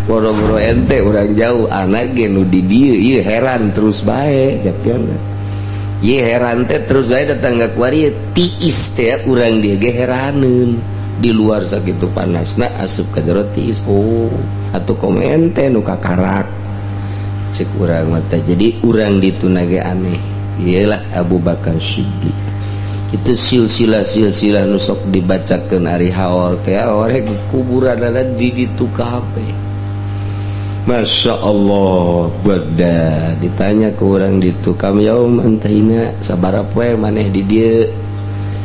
Boro-boro ente urang jauh, anak ge nu di dieu ieu heran terus bae cek. Ieu heran teh terus bae datang ka kuari tiis teh, urang dieu ge heraneun di luar sakitu panasna, asup ka jero tiis. Oh, atuh komo ente nu kakarak, cek urang mah. Jadi urang dituna ge aneh. Iyalah, Abu Bakar Siddiq itu silsilah silsilah nu sok dibacakeun ari haul teh, orek kuburan ada di ditu kabeh. Masya Allah. Baghdad ditanya ke orang ditu, "Kam yauman antaina?" Sabaraha poe maneh di dieu?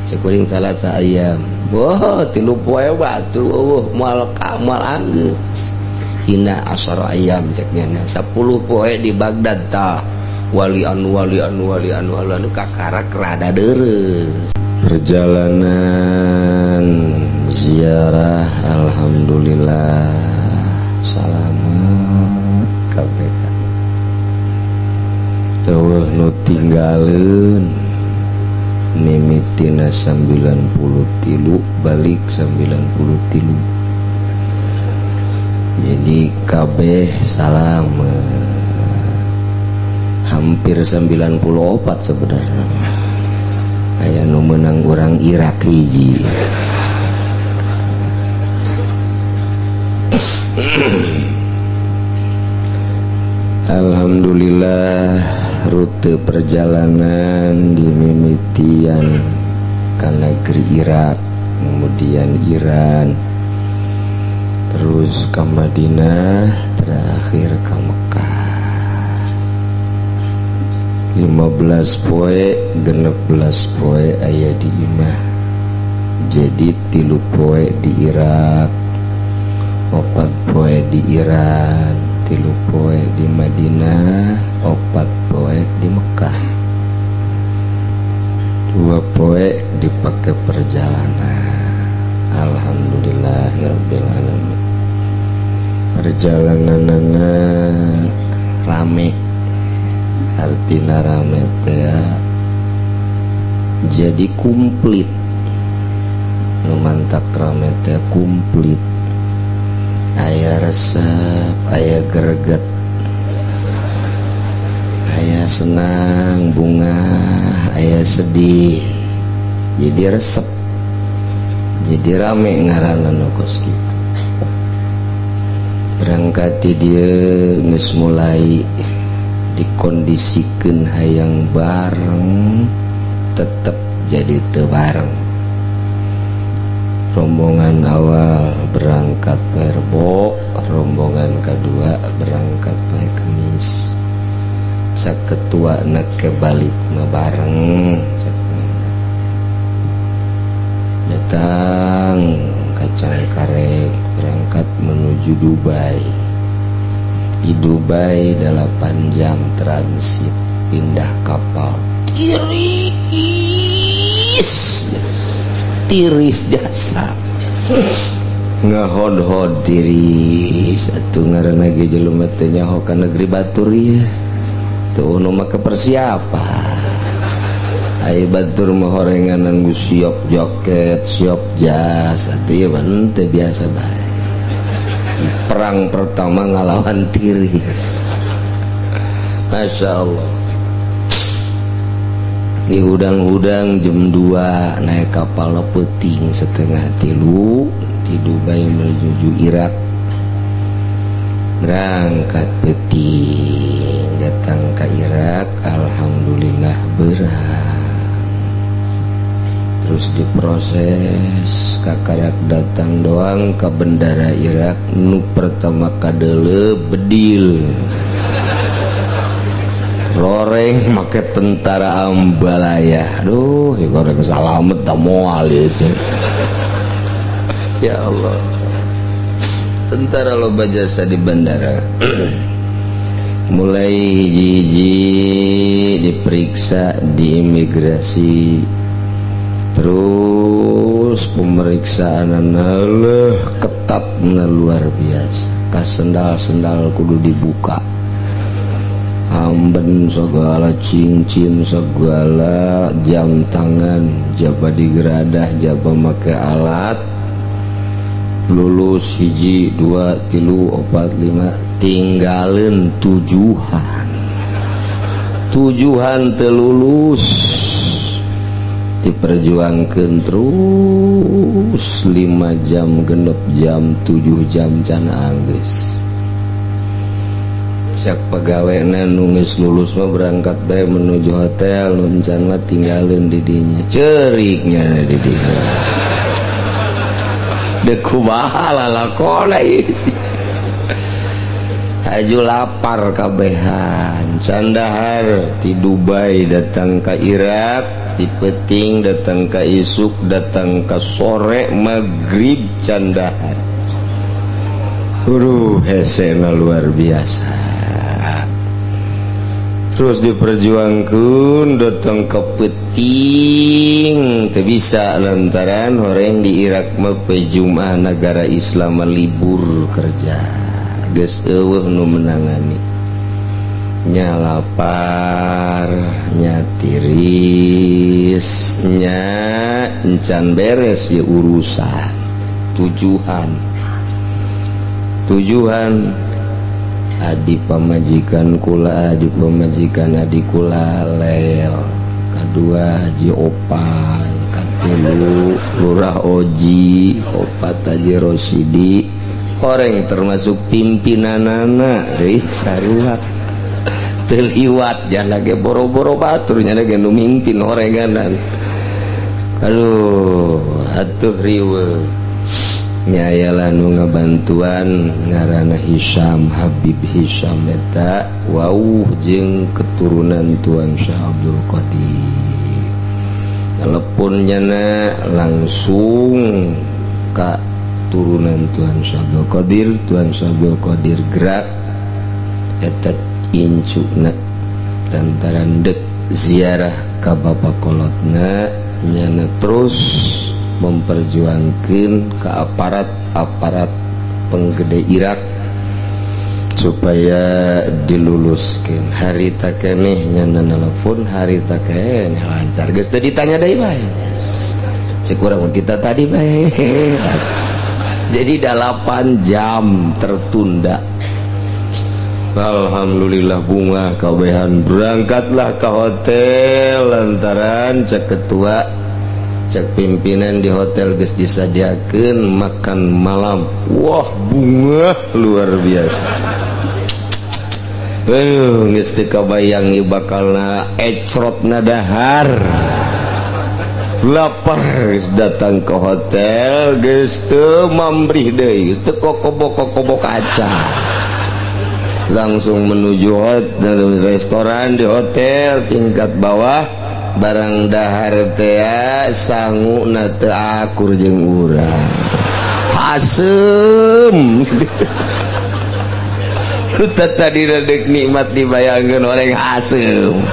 Cek kuring, "Salasa ayyam." Wah, 3 poe batu eueuh, moal ka moal anggeus. "Hina asyara ayyam," cek nya, 10 poe di Baghdad tah wali anu, wali anu, wali anu, wali anu, kakarak rada dereus. Perjalanan ziarah alhamdulillah salamet KPK, eueuh nu tinggaleun. Mimitina 93, balik 93, jadi kabeh salamet, hampir 94 sebenarnya. Aya nu menang orang Irak hiji. Alhamdulillah, rute perjalanan dimimitian ke negeri Irak, kemudian Iran, terus ke Madinah, terakhir ke Mekah. 15 poe, 16 poe aya di imah. Jadi 3 poe di Irak, 4 poe di Iran, 3 poe di Madinah, 4 poe di Mekah, 2 poe dipakai perjalanan. Alhamdulillahirobbilalamin, perjalanan rame. Artina rame teh jadi komplit. Nu mantak rame teh komplit, aya resep, aya greget, aya senang bunga, aya sedih, jadi resep, jadi rame ngaranna nu kos kitu. Berangkat dia geus mulai dikondisikan hayang bareng, tetap jadi teu bareng. Rombongan awal berangkat Rebo, rombongan kedua berangkat poe Kemis. Saketua ke balik bareng, datang kacang karek, berangkat menuju Dubai. Di Dubai 8 jam transit, pindah kapal, tiris tiris jasa ngehod-hod tiris atuh. Ngaranna ge jelema teh nyaho ka negeri batur ya tuh, nu make persiapan. Ai batur mah horenganan geus siap jaket, siap jas, atuh ieu mah teu, biasa bae. Perang pertama ngalawan tiris. Masya Allah. Di hudang-hudang jam 2 naik kapal, peting 2.30 di Dubai menuju Irak. Berangkat peting, datang ke Irak, alhamdulillah berat. Terus diproses, kakarak datang doang ke bendara Irak, nu pertama kadele bedil roreng make tentara ambalaya. Aduh ya, goreng salamet tak moal ya sih. Ya Allah, tentara loba jasa di bandara. Mulai hiji-hiji diperiksa di imigrasi, terus pemeriksaan leh ketat luar biasa. Kas sendal-sendal kudu dibuka, amben segala, cincin segala, jam tangan, jaba digeradah, jaba make alat. Lulus hiji, dua, tilu, opat, lima, tinggalin tujuhan. Tujuhan teu lulus, diperjuangkan terus 5 jam, 6 jam, 7 jam can anggeus. Cek pegawai, nu geus lulus mah berangkat bae menuju hotel, nu can mah tinggalin di dinya. Ceriknya di dinya, dek kumaha lalakona ieu sih? Haju lapar kabehan, can dahar. Di Dubai datang ke Irak, di peting datang ke isuk, datang ke sore, maghrib can dahar. Aduh, hesena luar biasa. Terus diperjuangkan, datang ke peting teu bisa, lantaran horeng di Irak mah Jumat negara Islam libur kerja. Geus euweuh nu menangani. Nya lapar, nya tiris, nya encan beres ya urusan tujuhan. Tujuhan adi pamajikan kula, adi pamajikan adi kula lel kedua Haji Opan, katilu Lurah Oji, opat Haji Rosidi, orang termasuk pimpinanana deui sarua teu liwat jangan lagi boro-boro batur nya lagi nu mimpin orenganan. Aduh, atuh riweuh. Nyayalah nu ngabantuan ngaranna Hisam, Habib Hisam eta wauh jeung keturunan Tuan Syekh Abdul Qadir. Telepon nyana langsung ka turunan Tuan Syekh Abdul Qadir. Tuan Syekh Abdul Qadir gerak eta incuna lantaran dek ziarah ka bapak kolotna. Nyana terus memperjuangkan ke aparat-aparat penggede Irak supaya diluluskan. Harita keneh nyana nelfon, harita keneh lancar, geus teu ditanya deui bae. Cek urang kita tadi bae. Jadi 8 jam tertunda. Alhamdulillah, bunga kabehan, berangkatlah ke hotel lantaran cek ketua, cek pimpinan di hotel geus disadiakeun makan malam. Wah, bunga luar biasa. Aduh, geus teu kabayang ieu bakalna ecrotna dahar. Lapar. Geus datang ke hotel, geus teu mambrih deui, geus teu kokobok-kokobok acan, langsung menuju hotel, restoran di hotel tingkat bawah. Barang dahar teh sangu na teu akur jeung urang, hasem. Lu tadi dek nikmat dibayangkeun orang hasem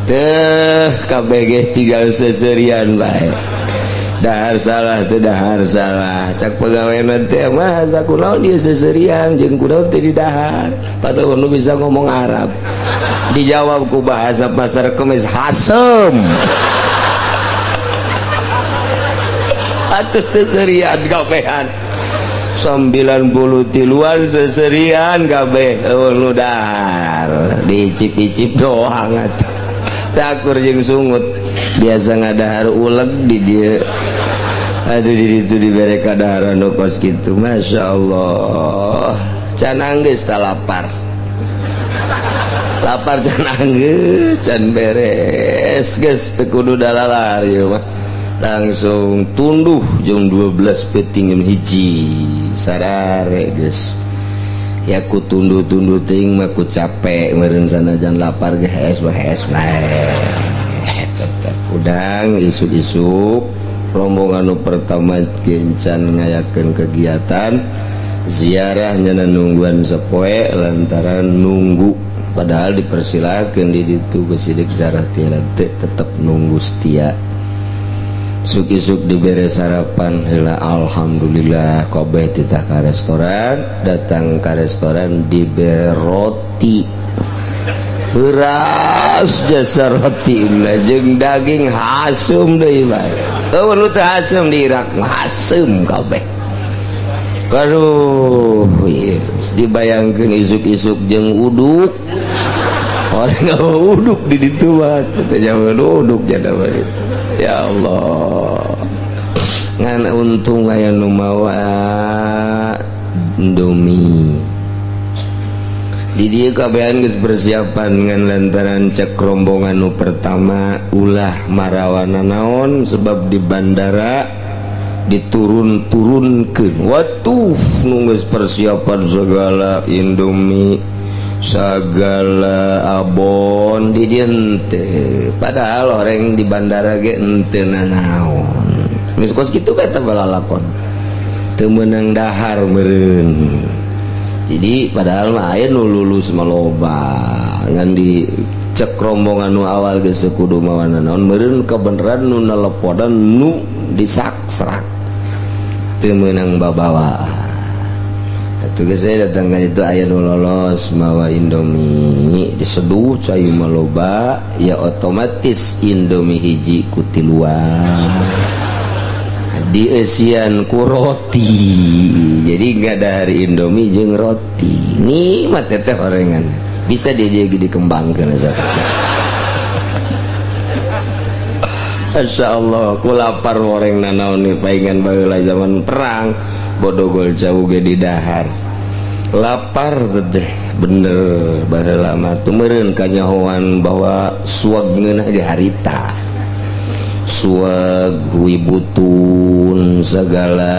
teh. Kabeh geus tinggal seserian bae. Dahar salah teu dahar salah. Cak pegawai teh mah, kunaon dia seserian jeung kunaon teu didahar? Padahal nu bisa ngomong Arab. Dijawab ku bahasa Pasar Kemis, hasem. Atuh seserian kabehan, 90 tiluan seserian kabeh. Oh, nu dahar diicip-icip doang atuh. Takur jeung sungut biasa ngadahar uleg di dia. Aduh, di ditu dibere kadaharan nu kos kitu. Masya Allah, can anggeus ta lapar. Lapar can anggeus, can beres. Geus teu kudu dalalar ieu mah, langsung tunduh jam 12 peuting, jam 1 sarare geus ya. Ku tunduh-tunduh teuing mah ku capek meureun, sanajan lapar ge hees bae, hees bae tetep. Udang isuk-isuk rombongan nu pertama gencan ngayakeun kegiatan ziarah. Nyana nungguan sepoe lantaran nunggu, padahal dipersilakan di ditu besidik ziarah tiada, tetep nunggu setia. Isuk-isuk dibere sarapan heula, alhamdulillah kabeh titah ka restoran. Datang ka restoran dibere roti beras jasa roti lah jeung daging hasum deui bae. Eueuh nu teu hasum di Irak mah, hasum kabeh. Aduh, dibayangkan isuk-isuk jeung uduk, orang uduk di ditu mah teh, zaman uduk jadi. Ya Allah, ngan untung aya nu mawa Indomie. Di dieu kabehan geus persiapan, ngan lantaran cek rombongan nu pertama ulah marawana naon, sebab di bandara diturun-turunkeun. Watuh, nu geus persiapan segala Indomie, segala abon di dieu teh, padahal orang di bandara ge henteu nanaon. Geus kos kitu eta balalakon, teu meunang dahar meureun. Jadi padahal mah aya nu lulus mah loba, ngan di cek rombongan nu awal geus kudu mawana naon meureun. Kebenaran nu neleponan nu disaksrak teu meunang babawa. Atuh geus saya datang ka itu, aya nu lolos mawa Indomie, diseduh cai mah loba ya, otomatis Indomie hiji ku tiluan, dieusian ku roti, jadi nggak dari Indomie jeung roti. Nikmat teh orengan, bisa dia jadi dikembangkan eta. Masya Allah, ku lapar oreng nanaon nih paingan. Baheula zaman perang bodogol jauh ge di dahar, lapar teh bener. Baheula mah tuh meureun kanyahoan bahwa suag ngeunah ge harita, suag hui butun segala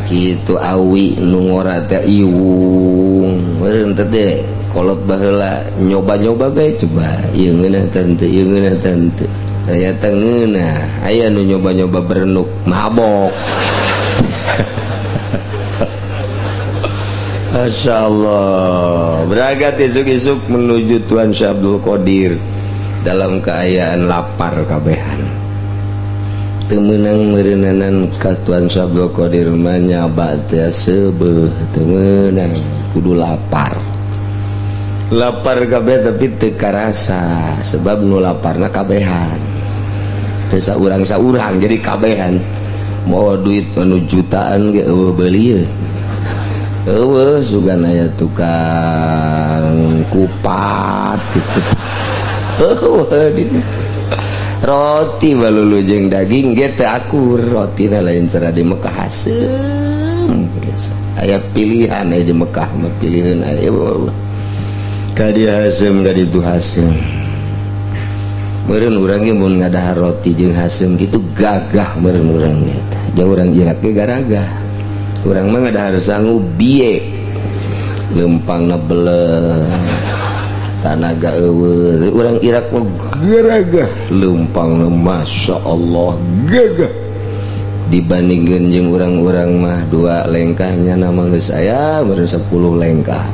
gitu, awi nu ngora teh iwung meureun teh. Kolot baheula nyoba-nyoba bae, coba ieu ngeunah teu, ieu ngeunah teu, ternyata ngeunah. Aya nu nyoba-nyoba berenuk, mabok. Masya Allah, berangkat isuk-isuk menuju Tuan Syekh Abdul Qadir dalam keayaan lapar kabehan, teu meunang meureunnanan ka Tuan Syekh Abdul Qadir mah, nyaba teh seubeuh teu meunang, kudu lapar. Lapar kabeh tapi teu karasa, sebab nu laparna kabehan, teu saurang-saurang, jadi kabehan. Mau duit anu jutaan ge eueuh beuli, eueuh. Sugan aya tukang kupat gitu, eueuh di roti balulu jeung daging ge teu akur. Rotina lain cara di Mekah, haseum. Aya pilihan, aya di Mekah mah pilihan, aya ka dia haseum, ka ditu haseum. Meureun urang ge mun ngadahar roti jeung haseum kitu gagah meureun urang ge. Jauh urang Irak ge garagah. Urang mah ngadahar sangu biye, lempangna beleh, tanaga eueuh. Urang Irak mah garagah, lempangna Masya Allah gagah dibandingkeun jeung urang-urang mah. Dua lengkahnya nama geus aya meureun 10 lengkah,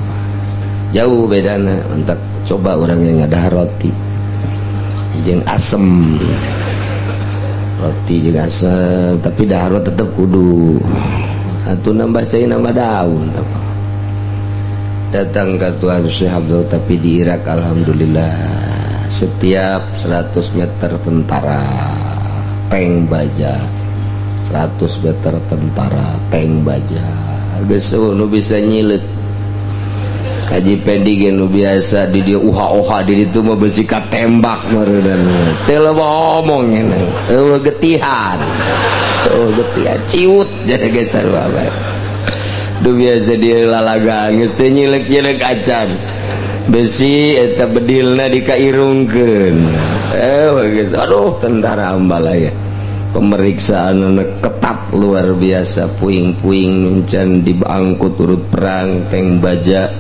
jauh bedana. Mantap, coba orang yang ngadahar roti jeung asem, roti jeung asem, tapi dahar tetep kudu atuh nambah cai, nambah daun. Datang ke Tuan Syekh Abdul, tapi di Irak alhamdulillah setiap 100 meter tentara, tank baja, 100 meter tentara, tank baja. Geus nu bisa nyilet. Haji Pendi ge nu biasa di dia uha-uha, di ditu mah besi katembak meureun, teu loba omong nya, eueuh getihan, eueuh getihan, ciut jadi ge sarua bae. Du biasa dia lalagaan geus teu nyilek-nyilek acan, besi eta bedilna dikairungkeun. Geus aduh, tentara ambalaya, pemeriksaan ketat luar biasa, puing-puing encan diangkut urut perang, tank baja,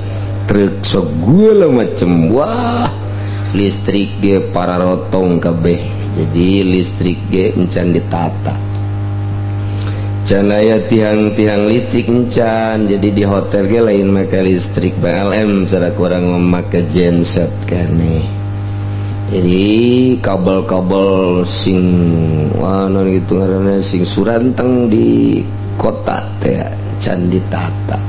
truk segala macem. Wah, listrik ge para rotong kabeh, jadi listrik ge encan ditata, can aya tiang-tiang listrik encan. Jadi di hotel ge lain make listrik PLN, cara kurang memakai genset kene. Jadi kabel-kabel sing wah non gitu ngaranna, sing suranteng di kota teh can ditata.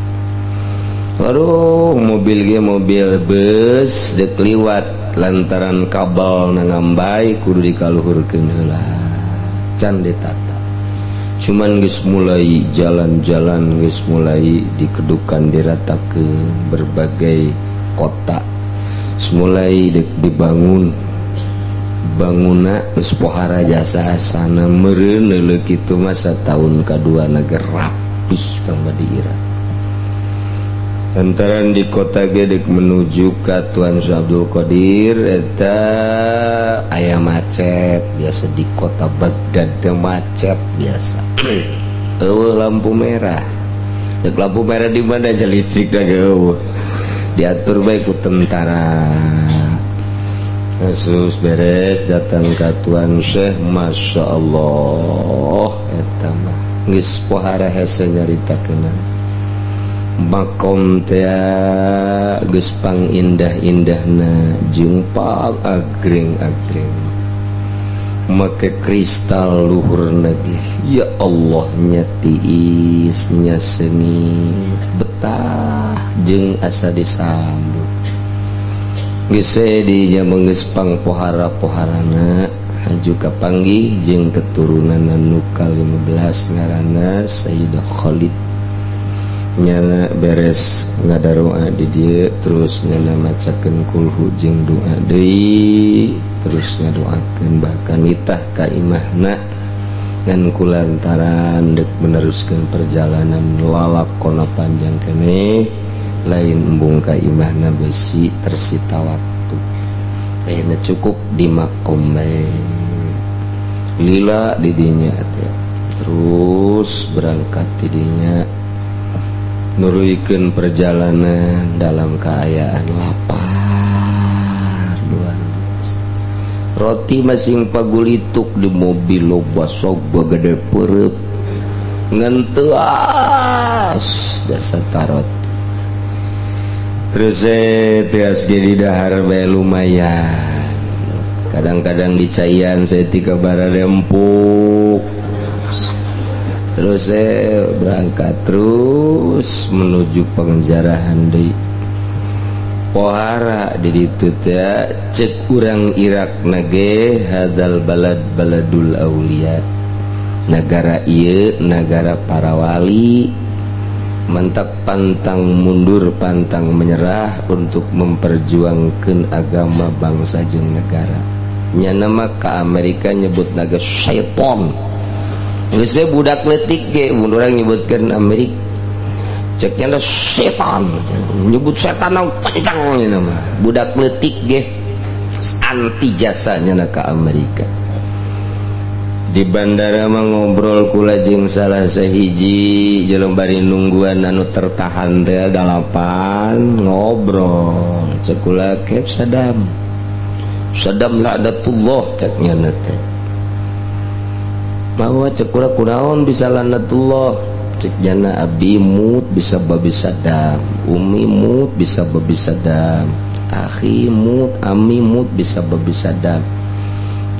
Waduh, mobil ge mobil bus dek liwat, lantaran kabel na ngambai kudu dikaluhurkeun heula, can ditata. Cuman geus mulai jalan-jalan, geus mulai dikedukan, dirata ke berbagai kota, mulai dibangun banguna, geus pohara jasa asana meureun leuleuh kitu masa tahun kadua naga rapih tambah di Irak. Lantaran di kota Gedek menuju ke Tuan Abdul Qadir eta aya macet biasa. Di kota Baghdad teh macet biasa, euweuh lampu merah. Dek lampu merah di mana aja, listrik dah euweuh, diatur baik ku tentara. Yesus beres datang ke Tuan Syekh, Masya Allah, eta mah geus pohara hese nyaritakeun. Makom teh geus pang indah-indahna jeung pang agreng-agreng, make kristal luhurna ge, ya Allah, nya tiis nya seungit, betah jeung asa disambut. Geus di nya geus pang pohara-poharana, haju kapanggih jeung keturunan nu ka-15 ngaranna Sayyidah Khalid. Nyana beres ngadaroa di dieu, terus nyana macakeun kulhu jeung doa deui, terus ngadoakeun, bahkan nitah ka imahna ngan kulantaran dek meneruskan perjalanan lalakona panjang kene, lain embung ka imahna besi tersita waktu. Ayeuna cukup di makom bae, lila di dinya teh. Terus berangkat tidinya, nuruykeun perjalanan dalam keadaan lapar luar biasa, roti masing pagulituk di mobil loba sok gede perep ngenteas dasar tarot. Terus tias jadi dahar bae lumayan, kadang-kadang dicaian saya tiga bara empuk. Terus saya berangkat terus menuju penjarahan di pohara di ditu teh. Cek urang Irak nage, hadal balad baladul auliya, negara ieu negara para wali. Mantap, pantang mundur, pantang menyerah untuk memperjuangkan agama, bangsa jeung negara. Nya nama ka Amerika nyebut naga syaiton. Geus we budak leutik ge mun urang nyebutkeun Amerika, ceknya ada setan, nyebut setan nang kencang nama budak leutik ge anti jasanya ka Amerika. Di bandara mah ngobrol kula jeung salah sahiji jelema bari nungguan anu tertahan teh dalapan ngobrol. Cek kula, "Kep Saddam? Saddam laknatullah," cek nyana teh. Bahwa cek kula, "Kunaon bisa laknatullah?" Cek jana, "Abi mut bisa babi Saddam, umi mut bisa babi Saddam, akhi mut, ami mut bisa babi Saddam."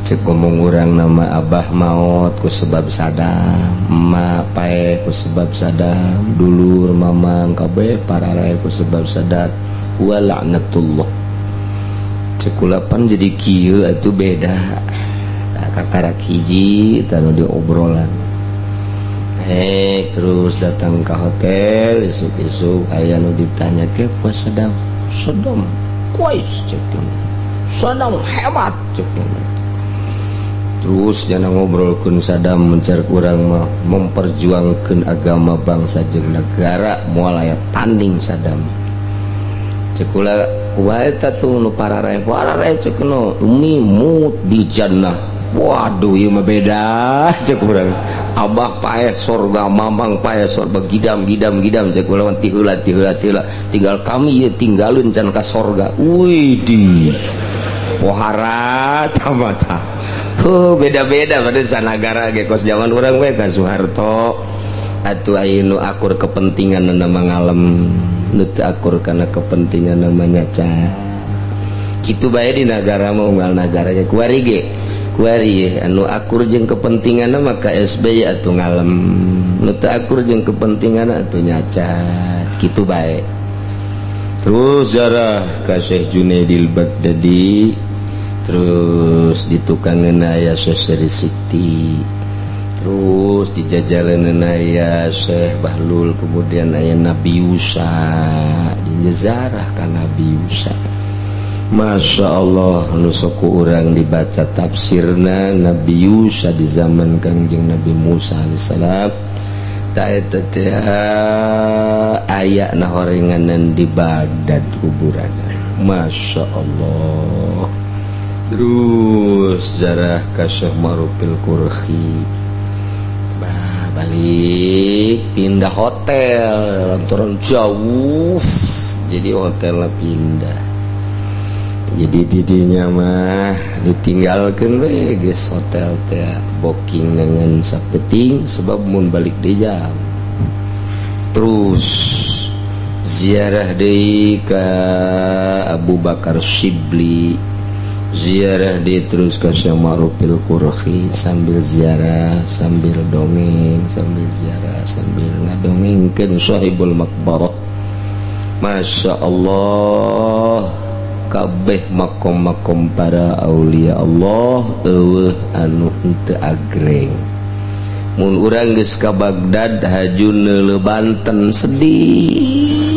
Cek ngomong orang nama, "Abah maut ku sebab Saddam, emak paeh ku sebab Saddam, dulur mamang kabeh pararae ku sebab Saddam, wa laknatullah." Cek kula, "Pan jadi kieu atuh beda." Nah, kakarak hiji tanu di obrolan. Hek terus datang ke hotel, isuk-isuk aya nu ditanya ke puas Saddam. "Saddam kuais," cek, "Saddam hebat," cek. Terus jangan ngobrolkeun Saddam, mencar kurang mah memperjuangkan agama, bangsa jeung negara, moal aya tanding Saddam. Cek kula, "Kumaha eta tuh nu pararae?" "Pararae," cek, "nu umi mut di jannah." Waduh, ieu mah beda, cek urang. "Abah paeh sorga, mamang paeh sorga, gidam gidam gidam," cek kula, "ti heula ti heula ti heula, tinggal kami ieu tinggalun can ka sorga." Wih, di pohara tamata. Huh, beda-beda pada sanagara ge, kos zaman urang we ka Soeharto atuh. Aya nu akur kepentingan nama ngalem, nu teu akur karena kepentingan namanya ca kitu bae. Di nagara mah unggal nagara ge, kuari ge kuari anu akur jeung kepentingan maka SBY atuh ngalem, nu teu akur jeung kepentingan atuh nyacat kitu bae. Terus jarah ka Syekh Junaidil Baghdadi, terus di tukangeun aya Syekh Siti. Terus di jajalanan aya Syekh Bahlul, kemudian aya Nabi Yusa, di zarah ka Nabi Yusa. Masya Allah, nu sok ku urang dibaca tafsirna Nabi Yusa di zaman Kangjeng Nabi Musa alaihissalam. Ta eta teh aya na horenganan di Baghdad kuburan. Masya Allah. Terus zarah ka Syekh Ma'rufil Karkhi, balik pindah hotel lantaran jauh, jadi hotelnya pindah. Jadi didinya mah ditinggalkan we geus hotel teh, booking dengan sapeting sebab mun balik di jam. Terus ziarah deui ka Abu Bakar Shibli, ziarah di terus ke Syekh Ma'rufil Karkhi, sambil ziarah sambil dongeng, sambil ziarah sambil ngadongengkeun sahibul maqbarah. Masya Allah, kabeh makom-makom para aulia Allah euweuh anu henteu agreng. Mun urang geus ka Baghdad haju neuleu Banten, sedih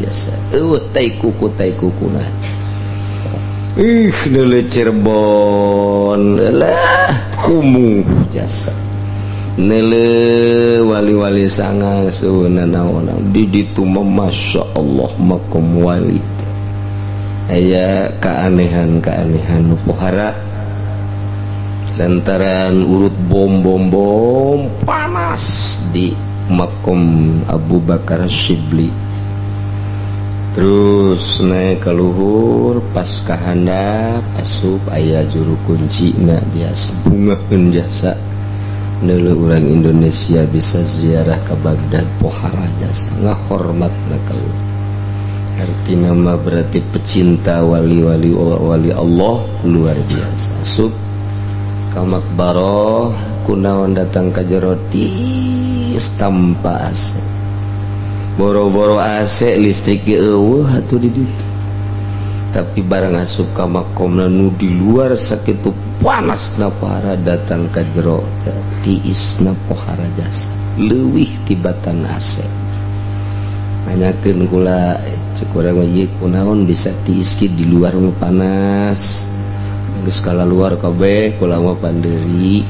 biasa, euweuh tai kuku tai kukuna. Ih, neuleu Cirebon lah kumuh jasa, neuleu wali-wali sanga seuna naon di ditu mah. Masya Allah, makom wali aya keanehan-keanehan nu pohara lantaran urut bom bom bom panas di makom Abu Bakar Shibli. Terus naik ke luhur, pas kahandap asup aya juru kunci na, biasa bungaheun jasa. Neuleu urang Indonesia bisa ziarah ke Baghdad, pohara jasa, ngahormat na ka. Artina mah berarti pecinta wali-wali wali Allah luar biasa. Asup ka makbaroh, kunaon datang ka jero tiis tanpa AC, boro-boro AC, listrik ge euweuh atuh di ditu. Tapi barang asup ka makomna nu di luar sakitu panas na pohara, datang ka jero tiisna pohara jasa, leuwih tibatan AC. Nanyakeun kula, cek urang mah, ieu kunaon bisa tiis kieu, di luar mah panas, geus kala luar kabeh kula mah pandeuri.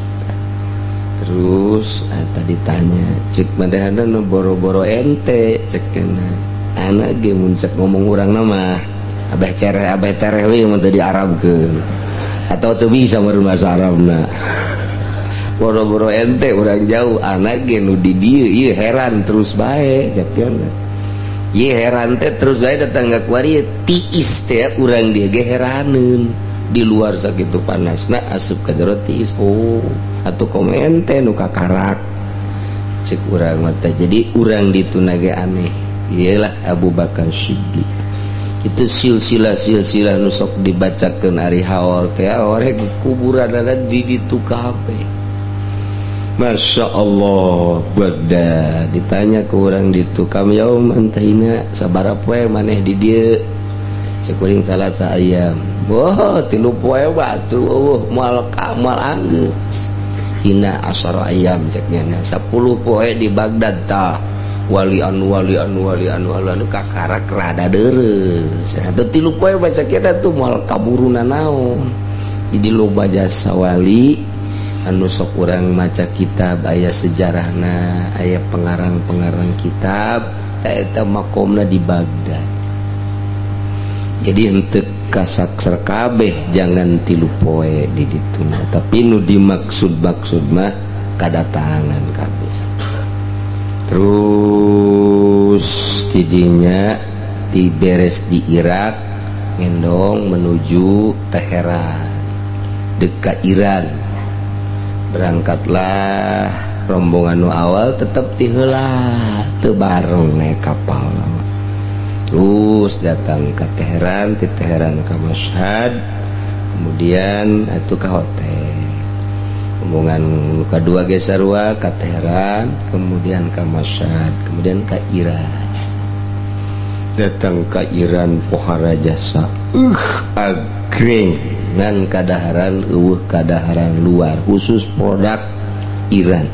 Terus tadi tanya, cek madahana nu boro-boro ente, cek kena anak ge mun cek ngomong urang nama abeh cereh abeh tereh we mun teu diarabkeun atau teu bisa meureun bahasa Arabna. Boro-boro ente urang jauh, anak ge nu di dieu ieu heran terus bae, cek cenah. Ieu heran teh terus bae datang ka kuari tiis teh, urang dieu ge heraneun, di luar sakitu panasna asup ka jero tiis. Oh, atuh komo ente nu kakarak, cek urang mah teh. Jadi urang dituna ge aneh. Iyalah Abu Bakar Shibli itu silsilah silsilah nu sok dibacakeun ari haul teh, orek kuburan ada di ditu kabeh. Masya Allah. Baghdad ditanya ke orang ditu, kam yauman tahina, sabaraha poe maneh di dieu? Cek kuring, salasa ayam. Wah, 3 poe batu euweuh, moal moal anggeus. Hina asyara ayam, cek nya, 10 poe di Baghdad tah wali anu wali anu wali anu wali anu kakarak rada dereus. Atuh 3 poe baca kita tuh moal kaburuna naon. Jadi loba jasa wali anu sok urang maca kitab aya sejarahna, aya pengarang-pengarang kitab, eta makomna di Baghdad. Jadi henteu kasaksar kabeh, jangan 3 poe di dituna, tapi nu dimaksud-maksud mah kadatangan kabeh. Terus tidinya diberes di Irak, ngendong menuju Teheran dekat Iran. Berangkatlah rombongan nu awal, tetap tiheula, teu bareng naik kapal. Terus datang ke Teheran, di Teheran ke Mashhad, kemudian itu ke hotel. Rombongan kedua ge sarua ke Teheran, kemudian ke Mashhad, kemudian ke Iran. Datang ke Iran pohara jasa, agreng ngan kadaharan euweuh kadaharan luar khusus produk Iran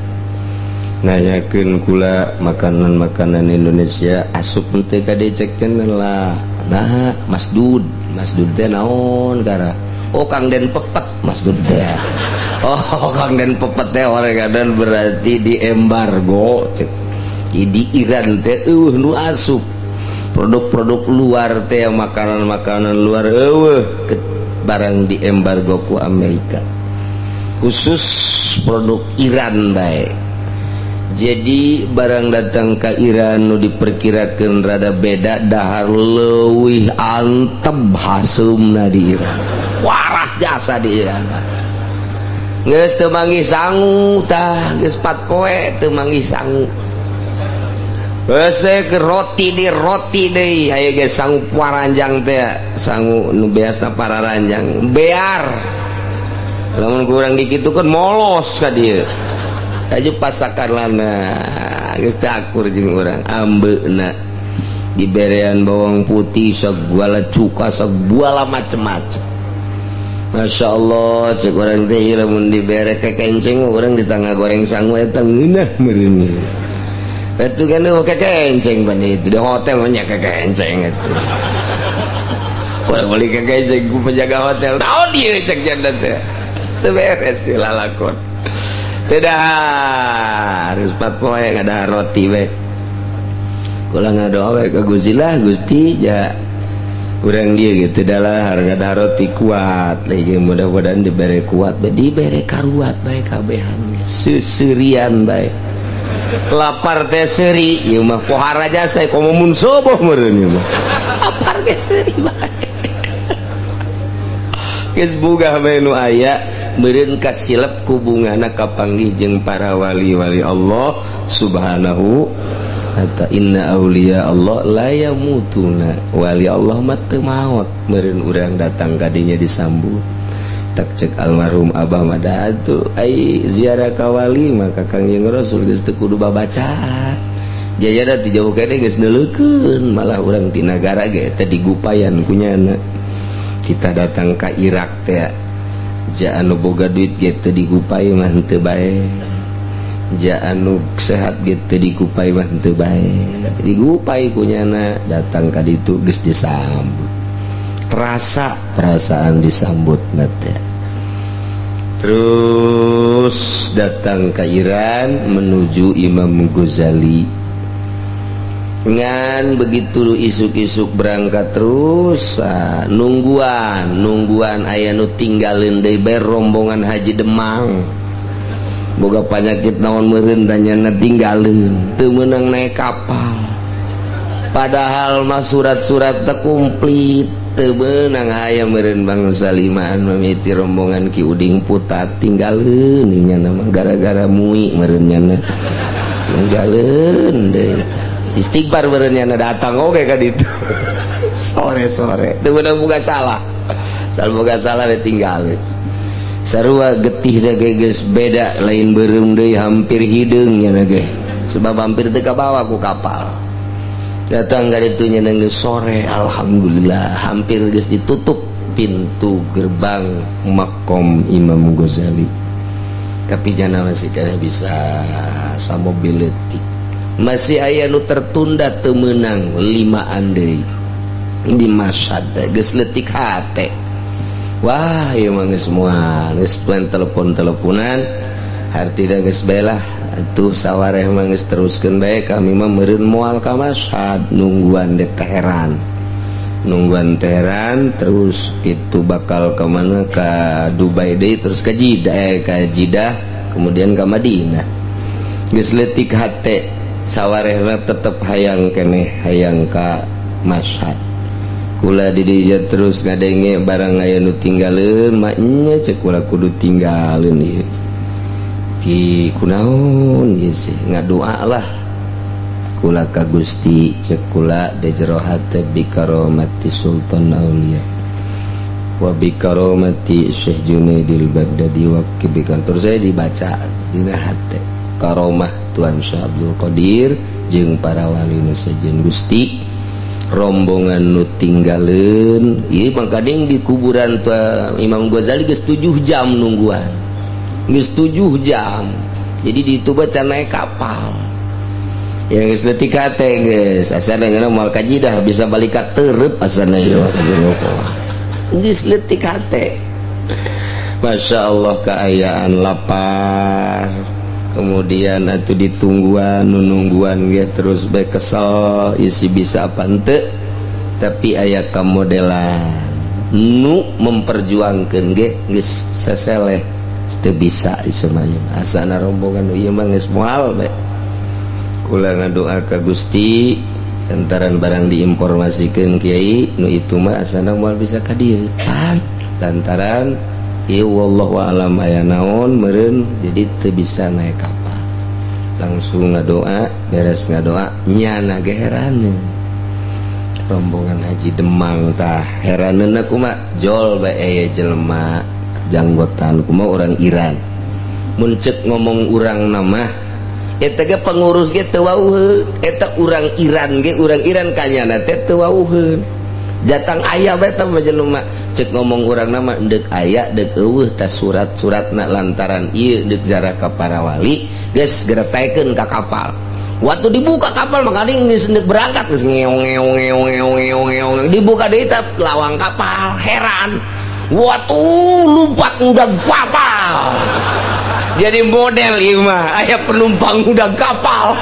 nanyakeun kula makanan-makanan Indonesia asup henteu ka dieu, cek lah. Nah, masdud, masdud teh naon kara? Oh, Kang Den pepet masdud teh. Oh, Kang Den pepet teh orang kadang berarti di embargo, cek. Di Iran teh euweuh nu asup produk-produk luar teh, makanan-makanan luar euweuh, barang di embargo ku Amerika, khusus produk Iran bae. Jadi barang datang ke Iran nu diperkirakan rada beda, dahar leuwih antep haseumna di Iran, warah jasa di Iran. Geus teu manggih sangu tah, geus 4 poe teu manggih sangu. Hese ke roti di roti deui aya ge sangu paranjang teh, sangu nu beasna pararanjang bear, lamun kurang dikitukeun molos ka dieu aja pasakan lana. Geus teu akur jeung urang, ambeuna diberean bawang putih segala, cuka segala, macem-macem. Masya Allah, cek urang teh, lamun dibere kekenceng urang di tangga goreng sangu eta ngeunah meureun. Itu kan oh, kekenceng ban itu di hotel banyak kekenceng itu. Urang beli kekenceng ku penjaga hotel, naon dia, cek janda teh. Beres sih lalakon. Tidak harus 4 poe ada roti we. Kula ngadoa we ka Gusti lah, Gusti ja urang dia gitu adalah harga ada roti kuat lagi, mudah-mudahan diberi kuat, diberi karuat bae, kabehan seserian bae, lapar teh seuri. Ieu mah pohara jasa komo mun subuh meureun, ieu mah lapar ge seuri bae. Geus boga bae nu aya meureun, kasilep ku bungana kapanggih jeung para wali-wali Allah Subhanahu. Hatta inna auliya Allah la yamutuna, wali Allah mah teu maot meureun. Urang datang kadinya disambut tak cek almarhum Abah mah atuh ai ziarah ka wali maka Kangjeng Rasul geus teu kudu babacaan jaya ti jauh kene geus neuleukeun. Malah urang ti nagara ge teh digupayan kunyana. Kita datang ka Irak teh ja anu boga duit ge teu digupai mah henteu bae, ja anu sehat ge teu digupai mah henteu bae, digupai kunyana. Datang ka ditu geus disambut, terasa perasaan disambut teh. Terus datang ke Iran menuju Imam Ghazali, ngan begitu isuk-isuk berangkat terus ah, nungguan nungguan aya nu tinggalin deui bae rombongan haji Demang, boga penyakit naon meureun tanyana, tinggalin teu meunang naik kapal, padahal mah surat-surat teh komplit, teu meunang. Aya meureun bangsa limaan mimiti rombongan Ki Uding Putat, tinggalin nya mah gara-gara mui meureun nyana, tinggalin deui. Istighfar meureun nyana, datang oge ka ditu sore-sore teu meunang, boga salah, salah boga salah ditinggalin. Sarua getih da ge geus beda, lain beureum deui, hampir hideung nya ge, sebab hampir teu kabawa ku kapal. Datang ka ditu nya geus sore, alhamdulillah hampir geus ditutup pintu gerbang makom Imam Ghazali, tapi jana masih kena bisa samobil leutik, masih aya nu tertunda, teu meunang limaan deui di Masyhad. Geus leutik hate, wah ieu mah geus moal geus plan telepon-teleponan hartina geus bae lah atuh, sawareh mah geus teruskeun bae. Kami mah meureun moal ka Masyhad, nungguan di Teheran, nungguan Teheran, terus itu bakal ke mana, ke Dubai deui, terus ke Jeddah, ke Jeddah, kemudian ke Madinah. Geus leutik hate, sawarehna tetep hayang keneh, hayang ka Masyhad. Kula di dieu terus ngadenge barang aya nu tinggaleun, maknya cek kula kudu tinggalin ieu di kunaon ieu sih. Ngadoa lah kula ka Gusti, cek kula de jero hate, bi karomati Sultan Aulia wa bi karomati Syekh Junaidil Baghdadi wa kibikan. Terus saya dibaca dina hate karomah Tuan Syekh Abdul Qadir jeung para wali nu sejen. Gusti, rombongan nu tinggaleun ieu mangkading di kuburan tua Imam Ghazali geus 7 jam nungguan, geus 7 jam. Jadi di itu baca naik kapal yang geus leutik hate geus asana ngeuna moal kajidah bisa balik ka tereup asana ieu geus leutik hate. Masya Allah, keayaan lapar, kemudian atuh ditungguan, nunungguan ge terus bae kesel isi bisa apa henteu, tapi aya kamodelan nu memperjuangkeun ge geus seseleh teu bisa ieu mah. Asana rombongan ieu mah geus moal bae. Kula ngadoa ka Gusti lantaran barang diinformasikeun kiai nu itu mah asana moal bisa ka dieu pan lantaran ieu wallahu alam aya naon meureun, jadi teu bisa naik kapal. Langsung ngadoa, beres ngadoa nyana ge heraneun rombongan Haji Demang tah heraneunna kumaha jol bae aya jelema janggotan kumaha orang Iran mun ceuk ngomong urang nama eta ge pengurus ge teu wauheun eta urang Iran ge urang Iran kanyana teh teu wauheun datang aya bae teh mah jelema cek ngomong urang nama deuk aya deuk eueuh tah surat-suratna lantaran ieu deuk ziarah ka para wali geus geretaikeun ka kapal. Waktu dibuka kapal maka geus deuk berangkat geus ngeong ngeong ngeong ngeong ngeong ngeong dibuka deui tah lawang kapal heran waktu lompat udah kapal jadi model ieu mah aya penumpang udah kapal.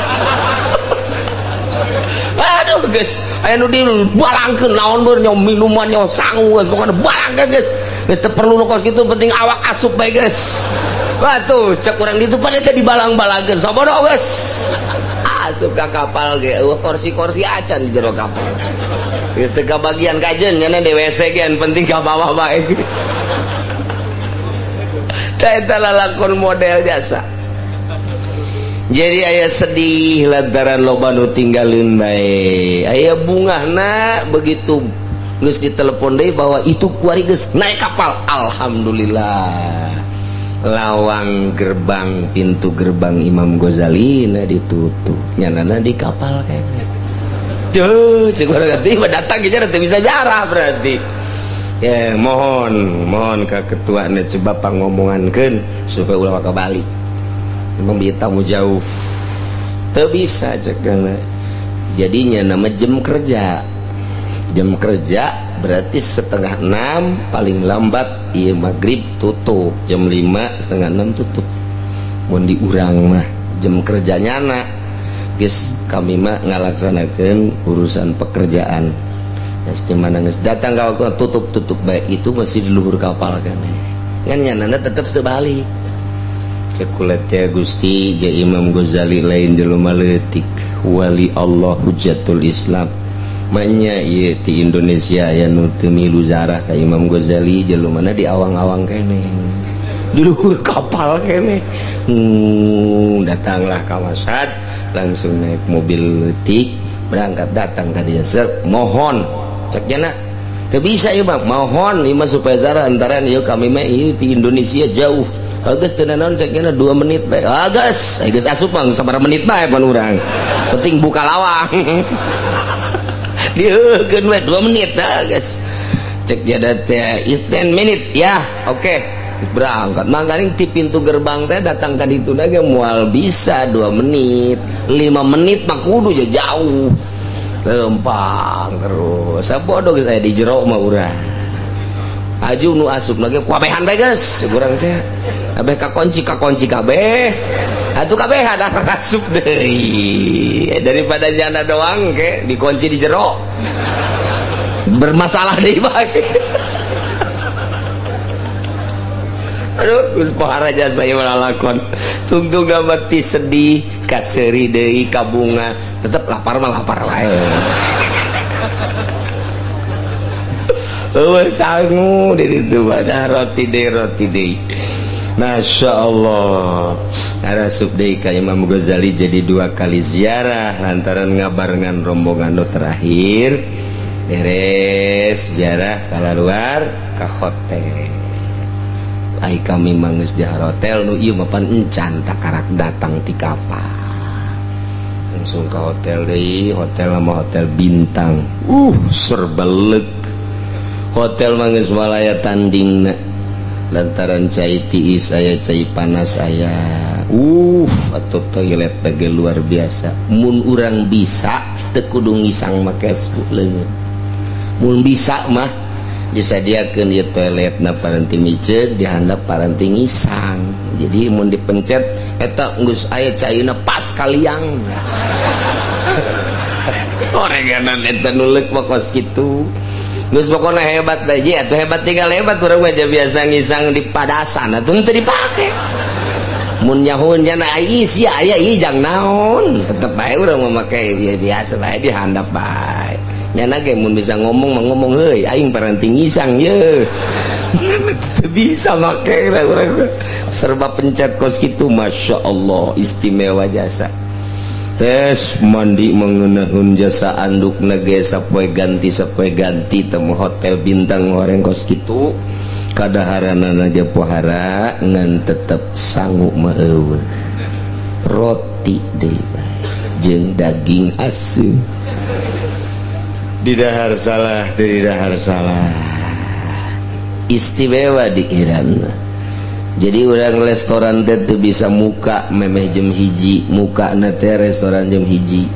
Aduh geus aya nu dibalangkeun naon beur nya minuman nya sangu geus pokona balangkeun geus geus teu perlu nu kos kitu penting awak asup bae geus. Watuh cek urang ditu pada teh dibalang-balangkeun sabodo geus asup ka kapal ge eueuh kursi-kursi acan di jero kapal geus teu kabagian kajen nya di WC ge penting ka bawah bae. Tah eta lalakon model jasa. Jadi aya sedih lantaran loba nu tinggalin bae, aya bungahna begitu geus ditelepon deui bahwa itu kuari geus naik kapal. Alhamdulillah, lawang gerbang pintu gerbang Imam Ghazali na ditutup nyanana di kapal kayaknya tuh cek urang teh datang ge teu bisa jarah berarti ya. Mohon mohon ke ketuanya coba pangomongankeun supaya ulah kebalik memang tamu jauh teu bisa cek. Jadinya nama jam kerja, jam kerja berarti 5.30 paling lambat iya maghrib tutup jam 5 5.30 tutup. Mun di urang mah jam kerjanya anak guys kami mah ngalaksanakan urusan pekerjaan ya mana geus datang ke waktu tutup tutup baik itu masih di luhur kapal kan kan nyanana tetep terbalik. Cekulet ya Gusti ja Imam Ghazali lain jelema leutik, wali Allah, hujatul Islam manya ieu ti Indonesia aya nu teu milu zarah ka Imam Ghazali jelema di awang-awang kene di luhur kapal kene. Datanglah ka Masyhad langsung naik mobil leutik berangkat datang ka dia sek mohon cek jana teu bisa ieu mah mohon ieu mah supaya zarah antaran ieu kami mah ieu ti Indonesia jauh. Geus teu naon cek nya 2 menit bae. Ah geus, geus asup mah sabaraha menit bae pan urang. Penting buka lawang. Diheukeun we 2 menit dah geus. Cek dia teh 10 menit ya, oke. Okay. Berangkat. Mangkaning ti pintu gerbang teh datang ka ditu ge moal bisa 2 menit, 5 menit mah kudu jauh. Lempang terus. Sabodo geus aya di jero mah urang. Aju nu asup lagi kuabehan bae geus urang teh. Kabeh kakunci kakunci kabeh atuh kabeh ada asup deui daripada jana doang ke dikunci di jero bermasalah deui bae. Aduh geus pohara jasa ieu lalakon tungtung mati sedih kaseuri deui ka bunga tetep lapar mah lapar wae. Eueuh sangu di ditu badah roti deui roti deui. Masya Allah, asup deui ka Imam Ghazali jadi 2 kali ziarah lantaran ngabarengan rombongan nu terakhir beres ziarah kalaluar ka hotel. Ai kami mah geus di hotel nu ieu mah pan encan takarak datang ti kapal langsung ke hotel deui, hotel nama hotel bintang serba leuk hotel mah geus walaya tandingna. Lantaran cai tiis aya, cai panas aya, atau toilet ge luar biasa. Mun urang bisa teu kudu ngisang make leungeun. Mun bisa mah disadiakeun ieu toilet na paranti miceun, dihandap paranti ngisang. Jadi mun dipencet eta geus aya caina pas kaliang. Oreganan eta nulek mah kos kitu. Geus pokona hebat aja atuh, hebat tinggal hebat. Urang mah biasa ngisang di padasan atuh teu dipake. Mun nyahoeun nya ai sia aya ieu jang naon, tetep bae urang mah make biasa bae, dihandap bae. Nyana ge mun bisa ngomong mah ngomong, "Heuy, aing paranti ngisang ye." Teu bisa make urang, serba pencet kos kitu. Masya Allah, istimewa jasa. Tes mandi mengenahun jasa, anduk nage sapoe ganti, sapoe ganti. Temu hotel bintang goreng kos kitu, kadaharanana ge pohara ngan tetep sangu mah eueuh. Roti deui bae jeung daging asin di dahar salah, di dahar salah. Istimewa di Iran. Jadi orang restoran teh teu bisa muka memeh jam 1. Muka na teh restoran jam 1,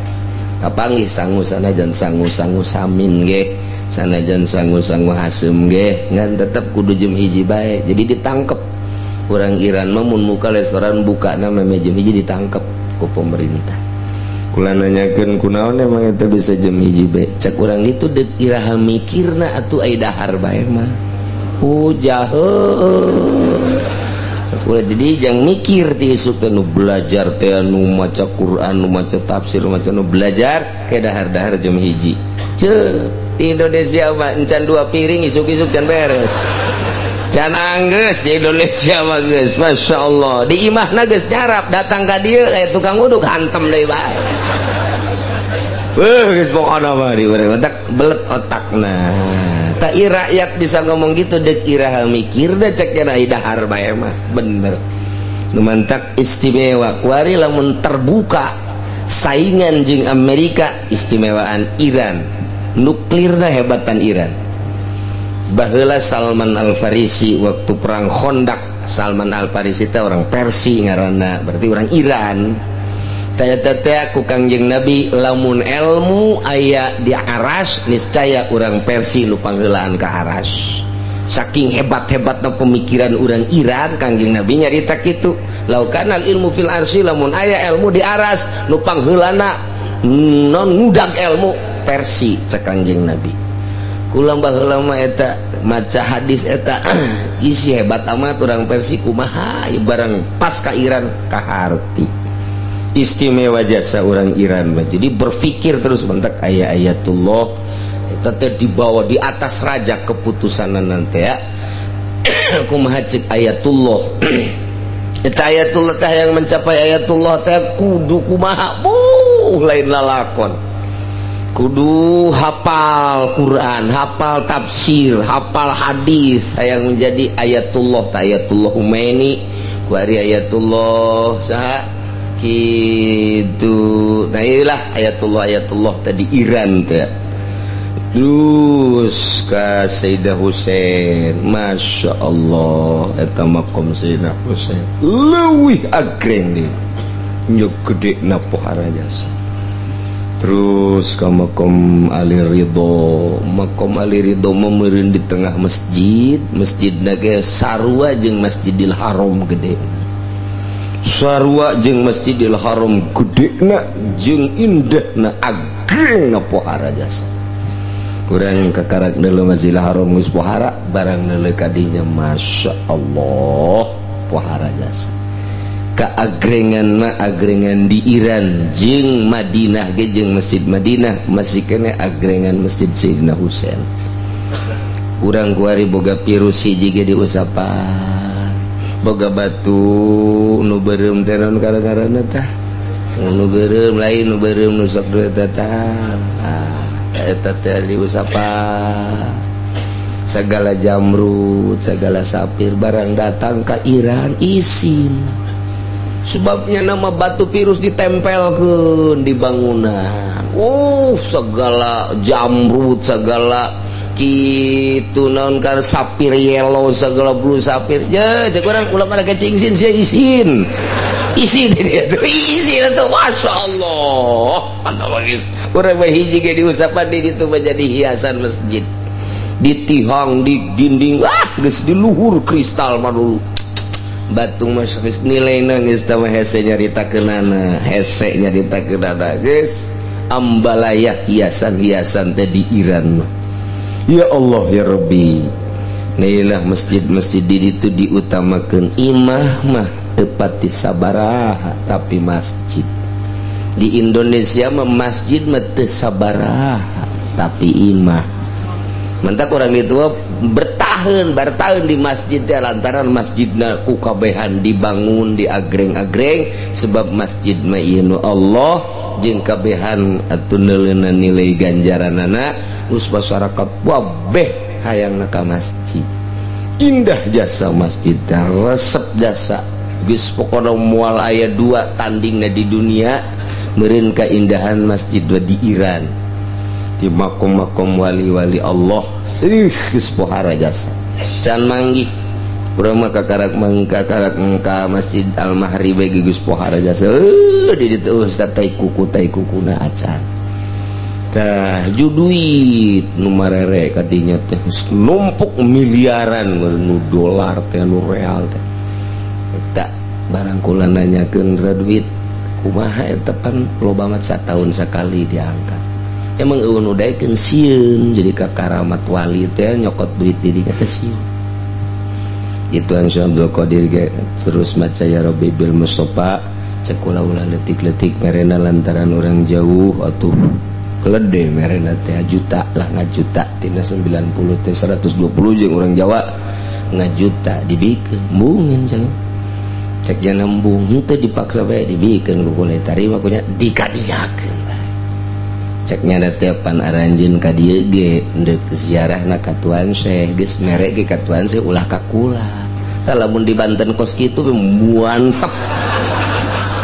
kapanggih sangu, sanajan sangu-sangu samin ge, sanajan sangu-sangu hasem ge, ngan tetep kudu jam 1 bae. Jadi ditangkep orang Iran mah mun muka restoran, buka na memeh jam 1, ditangkep ku pemerintah. Kula nanyakeun, kunaon emang eta bisa jam 1 bae? Cek urang itu, deuk iraha mikirna atuh, ai dahar bae mah jahe. Ulah jadi jangan mikir ti isuk teh nu belajar teh, nu maca Quran, nu maca tafsir, maca, nu belajar ke dahar-dahar jam 1. Ceu, di Indonesia mah encan dua piring isuk-isuk can beres, can anggeus. Di Indonesia mah geus, Masya Allah, di imahna geus nyarap, datang ka dieu kayak tukang uduk, hantem deui bae. Geus pokona mah di urang otak belet otakna. Tak rakyat bisa ngomong gitu, dek iraha mikir deh? Cek nya dahar bae mah bener. Nu mantak istimewa kuari lamun terbuka saingan jeung Amerika, istimewaan Iran, nuklirna hebatan Iran. Baheula Salman Al Farisi waktu perang Khandaq, Salman Al Farisi teh orang Persi ngaranna, berarti orang Iran. Tanya teh ku Kangjeng Nabi, lamun ilmu aya di aras, niscaya orang Persi nu pangheulaan ka aras, saking hebat-hebatna pemikiran orang Iran. Kangjeng Nabi nyarita kitu, lau kanal ilmu fil arsy, lamun aya ilmu di aras, nu pangheulana non ngudag ilmu Persi, cek Kangjeng Nabi. Kula baheula mah eta maca hadis eta, isi hebat amat orang Persi, kumaha ieu barang pas ka Iran kaharti. Istimewa jasa orang Iran mah. Jadi berpikir terus bentak aya ayatullah eta teh dibawa di atas raja keputusan nanti ya. Kumaha cek ayatullah eta? Ayatullah teh yang mencapai ayatullah teh kudu kumaha? Buh, lain lalakon. Kudu hafal Quran, hafal tafsir, hafal hadis yang menjadi ayatullah teh. Ayatullah Khomeini kuari, ayatullah saha gitu. Nah, inilah ayatullah ayatullah tadi Iran teh. Terus ka Sayyidah Husain, Masya Allah, eta makom Sayyidina Husain leuwih agreng deui, nyuk gede na pohara jasa. Terus ke makom Ali Ridho. Makom Ali Ridho memeureun di tengah masjid, masjid ge sarua jeung Masjidil Haram gede, sarua jeung Masjidil Haram gedena jeung indahna, agrengna pohara jasa. Kurang kakarak neuleuh Masjidil Haram geus pohara, barang neuleuh kadinya, Masya Allah, pohara jasa. Keagrengan mah agrengan di Iran jeung Madinah ge, jeung Masjid Madinah masih kene agrengan Masjid Sayyidina Husain. Urang kuari boga virus hiji ge diusapan, boga batu nu beureum teh, naon gara-garana tah? Nu beureum, lain nu beureum, nu sok teh tah. Ah, eta teh diusapan segala jamrut, segala sapir. Barang datang ke Iran isin, sebabnya nama batu virus ditempelkan di bangunan. Oh, segala jamrut, segala Kitu naon kar sapir yellow, segala blue sapir ya. Cek urang, ulah pada kecingsin sia, isin isin dia tuh, isin tuh. Masya Allah, bagus. Urang mah hiji ge diusapan di ditu menjadi hiasan masjid, di tihang, di dinding. Ah, geus di luhur kristal mah dulu batu mas, geus nilaina geus tah mah. Hese nyaritakeunana, hese nyaritakeunana, geus ambalaya hiasan-hiasan teh di Iran mah. Ya Allah ya Rabbi, nilai masjid-masjid di itu diutamakan. Imah mah tepat di sabaraha, tapi masjid di Indonesia mah, masjid mah teu sabaraha, tapi imah mentak orang itu bertahan bertahan di masjid ya, lantaran masjidna ku kabehan dibangun di agreng-agreng, sebab masjid mah ieu Allah jeung kabehan atuh neuleunan nilai ganjaranana. Terus masyarakat wabeh hayang ka masjid. Indah jasa masjid, resep jasa. Geus pokona moal aya dua tandingna di dunia meureun keindahan masjid di Iran, di makom-makom wali-wali Allah. Ih, geus pohara jasa. Can manggih urang mah, kakarak mangkakarak ka Masjid Al Mahri bae geus pohara jasa. Di ditu ustaz tai kuku, tai kukuna acan. Tah ju duit nu marere kadinya teh numpuk miliaran nu dolar teh, nu real teh. Eta barang kula nanyakeun duit kumaha eta, pan loba banget, satahun sekali diangkat. Emang eueun nu daekeun sieun jadi ka karamat wali teh, nyokot duit dirinya teh sieun. Itu yang Syekh Abdul Qadir ge terus maca ya Rabbi bil Mustafa. Cek kula, ulah letik-letik merena, lantaran orang jauh atuh kelede merena teh juta lah, ngajuta tina 90 teh 120 jeung orang Jawa ngajuta. Dibikeun embungeun cenah, cek jangan embung henteu, dipaksa bae dibikeun ku kula, tarima kunya, dikadiakeun bae. Cek nyana teh pan aranjeun ka dieu ge deuk ziarahna ka Tuan Syekh, geus mere ge ka Tuan Syekh, ulah ka kula. Tah, lamun di Banten kos kitu mantep,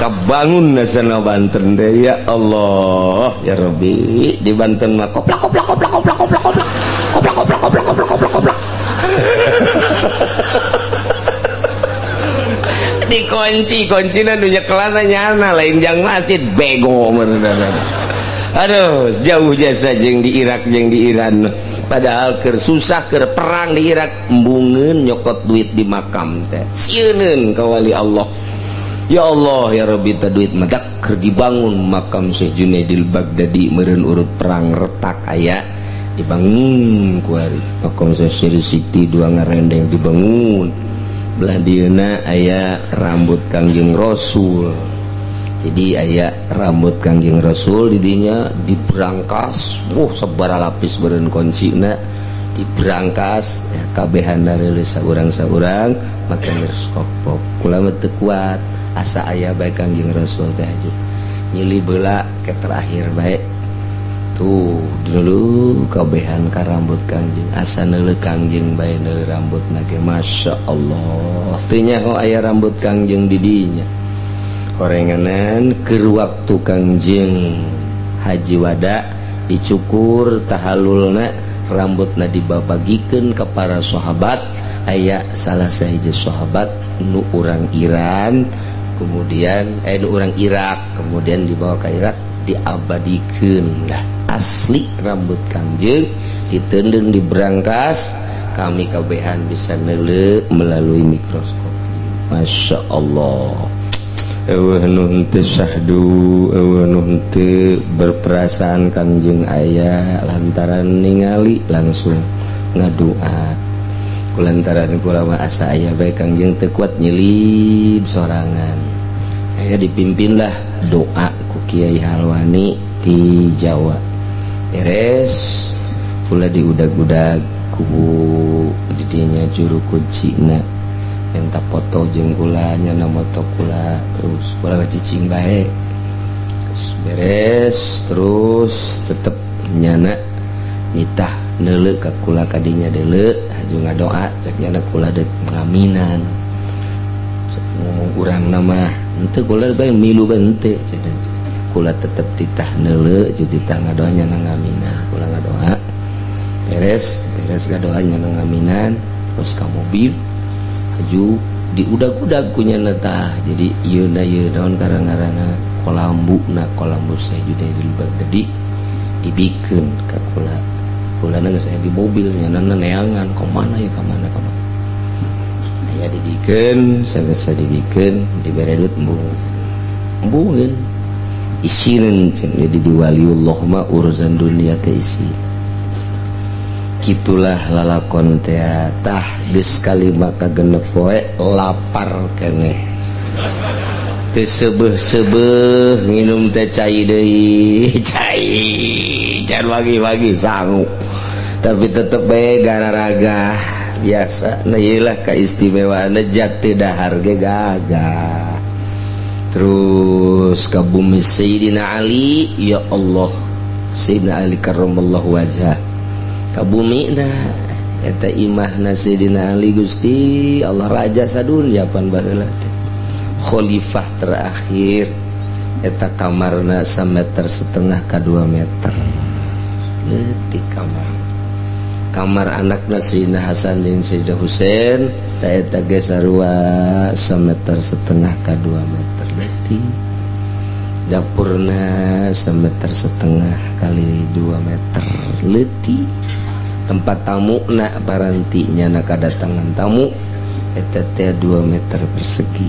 kabangun nasana Banten deh. Ya Allah ya Rabbi, di Banten mah koplak koplak koplak koplak koplak koplak koplak koplak koplak koplak koplak koplak, dikunci kunci nu nyekelana nyana lain jang masjid, bego. Aduh, jauh jasa jeung di Irak jeung di Iran. Padahal keur susah, keur perang di Irak, embungeun nyokot duit di makam teh, sieuneun ka wali Allah. Ya Allah ya Rabbi, ta duit madak keur dibangun makam Syekh Junaidil Baghdadi meureun, urut perang retak aya, dibangun kuari. Makam Syekh Siri Siti dua ngarendeng dibangun. Belah dieuna aya rambut Kangjeng Rasul. Jadi aya rambut Kangjeng Rasul didinya, diberangkas. Wuh, sabara lapis beureun kuncina, diberangkas ya, kabehan rilis saurang-saurang make mikroskop. Kula mah teu kuat, asa aya bae Kangjeng Rasul teh aju nyili beula ke terakhir bae tuh dulu kabehan ka rambut Kangjeng, asa neuleuh Kangjeng bae, neuleuh rambut ge. Masya Allah, teu nyaho aya rambut Kangjeng di dinya. Horenganan keur waktu Kangjeng haji wada dicukur tahalulna, rambutna dibabagikeun ke para sahabat. Aya salah sahiji sahabat nu urang Iran, kemudian nu urang Irak, kemudian dibawa ke Irak, diabadikeun lah asli rambut Kangjeng, ditendeng di berangkas, kami kabehan bisa neuleuh melalui mikroskop. Masya Allah. Eueuh nu henteu syahdu, eueuh nu henteu berperasaan Kangjeng aya, lantaran ningali langsung ngadua. Kulantaran kula mah asa aya bae Kangjeng, teu kuat nyelip sorangan. Akhirnya dipimpinlah doa ku Kiai Halwani di Jawa. Beres pula diudag-udag ku didinya juru kuncina, minta foto jeung kula, nyana moto kula, terus kula cicing bae. Terus beres, terus tetep nyana nitah neuleuh ka kula kadinya, deuleu haju ngadoa. Cek nyana kula deuk ngaminan. Cek ngomong urang nama henteu, kula bae milu bae henteu. Cek kula tetep titah neuleuh jeung titah ngadoa, nyana ngaminan. Kula ngadoa beres. Beres ngadoa nya ngaminan, terus ka mobil haju diudag-udag ku nyana tah. Jadi ieu na ieu naon karang-ngaranna kolambu na kolambu Syekh Junaidul Baghdadi dibikeun ka kula. Kulana geus aya di mobil nyanana neangan ka mana ya, ka mana ka mana. Aya dibikeun, sageus dibikeun dibere duit embungeun. Embungeun isineun cenah. Jadi di waliullah mah urusan dunia teh isin. Gitulah lalakon teh tah geus kalima ka genep poe lapar keneh. Teu seubeuh-seubeuh nginum teh cai deui, cai can bagi-bagi sangu. Tapi tetep bae gararagah biasa. Nah ieu lah kaistimewaanna jati dahar ge gagah. Terus ka bumi Sayyidina Ali, ya Allah, Sayyidina Ali karramallahu wajhah. Ka bumi na eta imahna Sayyidina Ali, Gusti Allah raja sadunya pan baheula teh. Khalifah terakhir eta kamarna sameter setengah ka 2 meter. Leutik kamar. Kamar anakna Sayyidina Hasan jeung Sayyidina Husain ta eta ge sarua sameter setengah ka 2 meter leutik. Dapurna sameter setengah kali 2 meter leutik. Tempat tamu na parantinya na kadatangan tamu eta teh 2 meter persegi.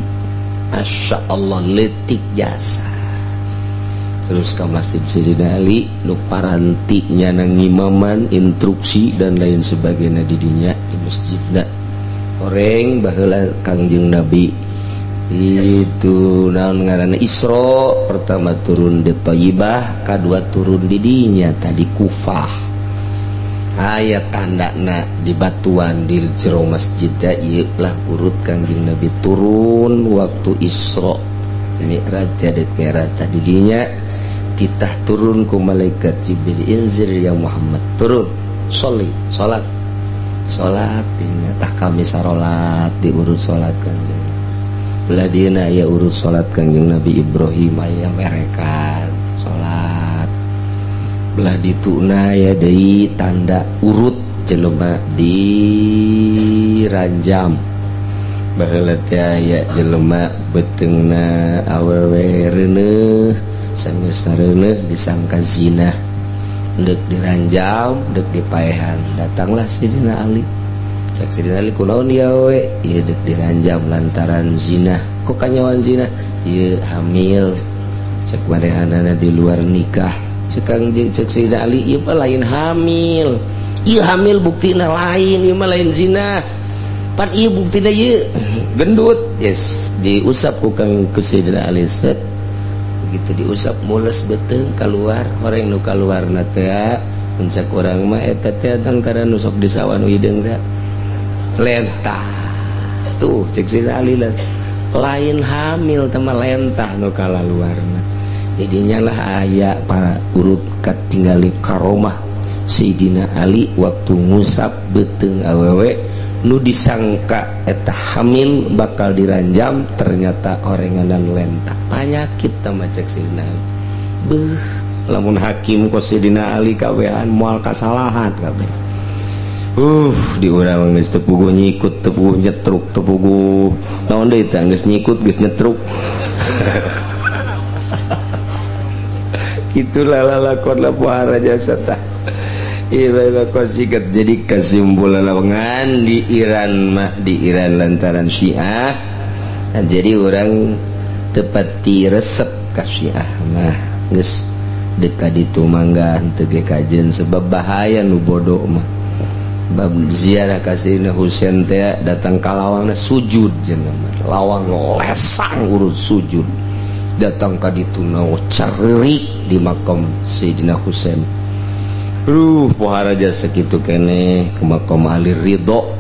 Masya Allah leutik jasa. Terus ke Masjid Sayyidina Ali nu parantinya na ngimaman instruksi dan lain sebagainya didinya di masjidna. Oreng baheula Kangjeng Nabi itu naon ngaranna Isra pertama turun di Thayyibah, kadua turun di dinya tadi Kufah. Aya tandana di batuan di jero masjid ieu lah urut Kangjeng Nabi turun waktu Isra Mi'raj jadi Mi'raj tadi dinya titah turun ku malaikat Jibril, inzir ya Muhammad, turun sholli salat salat dinya tah kami sarolat diurut salat Kangjeng. Belah dieuna aya urut salat Kangjeng Nabi Ibrahim aya merekan salat. Belah dituna aya deui tanda urut jelema diranjam. Baheula teh aya jelema beuteungna awewe reuneuh, sanggeus reuneuh disangka zina, deuk diranjam, deuk dipaehan. Datanglah Sayyidina Ali. Cek Sayyidina Ali, kunaon ieu awewe? Ieu deuk diranjam lantaran zina. Kok kanyawan zina? Ieu hamil. Cek manehanana di luar nikah. Cek Kangjeng, cek Sayyidina Ali, ieu mah lain hamil. Ieu hamil buktina lain, ieu mah lain zina. Pan ieu buktina ieu gendut. Yes, diusap ku Kang ku Sayyidina Ali set. Begitu diusap mules beuteung keluar, horeng nu kaluarna teh mun cek urang mah eta teh tangkaran nu sok disawan hideung teh. Lentah. Tuh cek Sayyidina Ali lah. Lain hamil teh mah lentah nu kalaluarna. Jadinya lah aya para urut katinggali karomah Sayyidina Ali waktu ngusap beuteung awewe nu disangka eta hamil bakal diranjam, ternyata orenganan lentah. Panyakit teh mah cek Sayyidina Ali. Beuh, lamun hakim ku Sayyidina Ali kabehan moal kasalahan kabeh. Di urang geus teu puguh nyikut, teu puguh nyetruk, teu puguh naon deui teh, geus nyikut geus nyetruk. Itulah lalakon lah puara jasa tah. Jadi kesimpulan lawangan di Iran mah di Iran lantaran Syiah. Nah, jadi orang tepati resep ka Syiah mah geus deka ditu mangga henteu ge kajen sebab bahaya nu bodoh mah. Bab ziarah ka Sayyidina Husain teh datang ka lawangna sujud jenengan. Lawang lesang urut sujud. Datang ka ditu caririk di makam Sayyidina Husain. Pohara jasa kitu keneh ke makam Ali Ridho.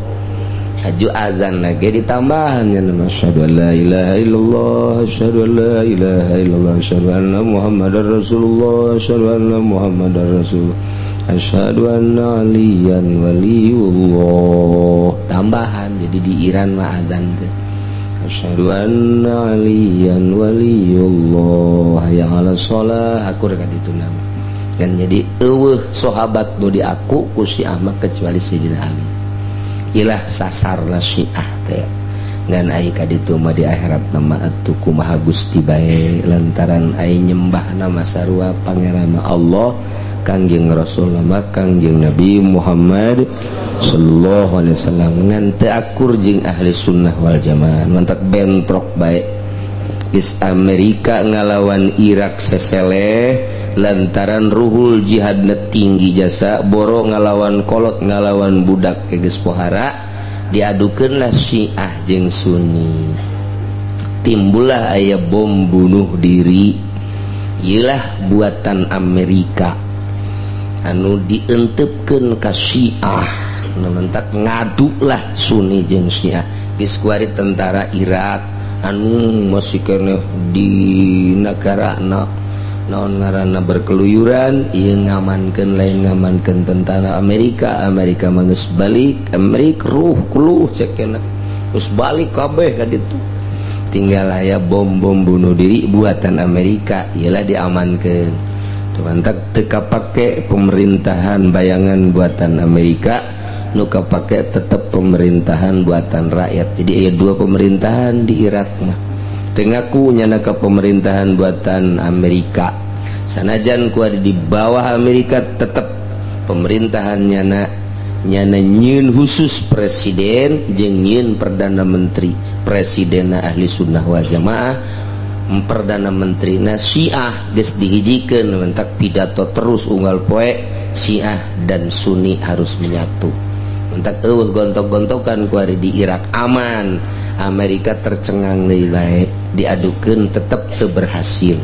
Haju azan lagi ditambahan ya nama asyhadu an la ilaha illallah, asyhadu an la ilaha illallah, asyhadu anna Muhammadar Rasulullah, asyhadu anna Muhammadar Rasulullah, asyhadu anna aliyan waliyullah. Tambahan jadi di Iran mah azan teh asyhadu anna aliyan waliyullah, hayya 'alas shalah, akur ka ditu nama. Kan jadi eueuh sahabat nu diaku ku Syiah mah kecuali Sayyidina Ali. Ilah sasarna Syiah teh. Ngan ai ka ditu mah di akhirat nama atuh kumaha Gusti bae, lantaran ai nyembah nama sarua pangeran Allah, Kangjeng Rasul nama Kangjeng Nabi Muhammad sallallahu alaihi wasallam, ngan teu akur jeung ahli sunnah wal jamaah, mantak bentrok bae. Geus Amerika ngalawan Irak seseleh lantaran ruhul jihadna tinggi jasa, boro ngalawan kolot, ngalawan budak ke geus pohara. Diadukeunlah Syiah jeung Sunni, timbullah aya bom bunuh diri. Iyalah buatan Amerika anu dientepkeun ka Syiah, nu mentak ngaduklah Sunni jeung Syiah. Geus kuari tentara Irak anu masih keneh di negara na naon ngaranna berkeluyuran, ieu ngamankeun, lain ngamankeun tentara Amerika. Amerika mah geus balik, Amerika ruh kuluh cek geus balik kabeh ka ditu, tinggal aya bom-bom bunuh diri buatan Amerika. Ialah diamankeun. Mantap, teu kapake pemerintahan bayangan buatan Amerika, nu kapake tetep pemerintahan buatan rakyat. Jadi aya dua pemerintahan di Irak mah. Teu ngaku nyana ke pemerintahan buatan Amerika, sanajan ku ada di bawah Amerika, tetep pemerintahan nyana. Nyana nyieun khusus presiden jeung nyieun perdana menteri. Presiden ahli sunnah wal jamaah, perdana menteri na Syiah. Geus dihijikeun, mentak pidato terus unggal poe, Syiah dan Sunni harus menyatu. Mentak eueuh gontok-gontokan kuari di Irak, aman. Amerika tercengang deui bae, diadukeun tetep teu berhasil.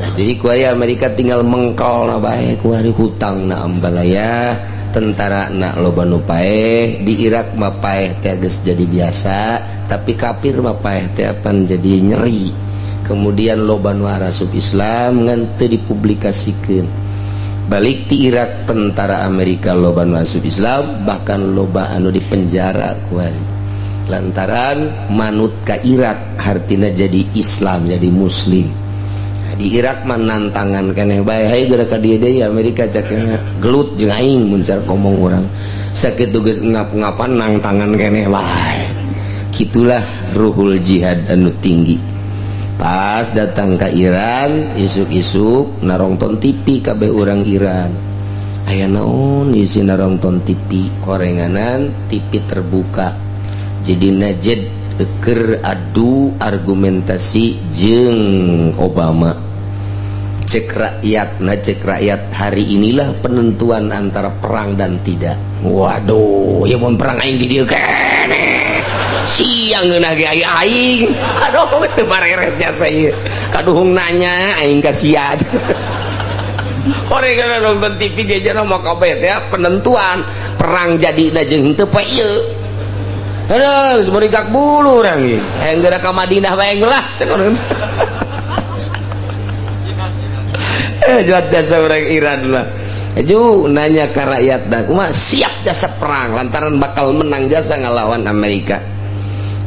Tah, jadi kuari Amerika tinggal mengkol na bae kuari, hutang na ambalaya, tentara na loba nu paeh. Di Irak mah paeh teh geus jadi biasa, tapi kafir mah paeh teh apan jadi nyeri. Kemudian loba nu arasup Islam, ngan teu dipublikasikeun. Balik ti Irak, tentara Amerika loba nu asup Islam, bahkan loba anu di penjara kuari lantaran manut ka Irak, hartina jadi Islam, jadi Muslim. Nah, di Irak mah nantangan keneh bae, "Hayu geura ka dieu deui Amerika," caknya, "gelut jeung aing." Mun car ngomong urang sakitu geus ngap-ngapan, nangtangan keneh bae. Kitulah ruhul jihad anu tinggi. Pas datang ke Iran, isuk-isuk narongton TV kabeh orang Iran. Aya naon isi narongton TV korenganan, TV terbuka. Jadi Najed keur adu argumentasi jeung Obama. Cek rakyat, nah cek rakyat, "Hari inilah penentuan antara perang dan tidak." Waduh, ya mun perang aing di dieu keneh, siang ngeunah ge aya aing. Aduh, teu bareres jasa ieu, kaduhung nanya aing ka sia. Orang nonton TV ge jana mau kabeh teh penentuan perang jadi jeung henteu poe ieu. Aduh, geus merigak bulu urang ieu. Hayang geura ka Madinah bae lah cek urang. Juat jasa orang Iran lah. Ju nanya ke rakyat dah, kumaha, siap jasa perang lantaran bakal menang jasa ngalawan Amerika.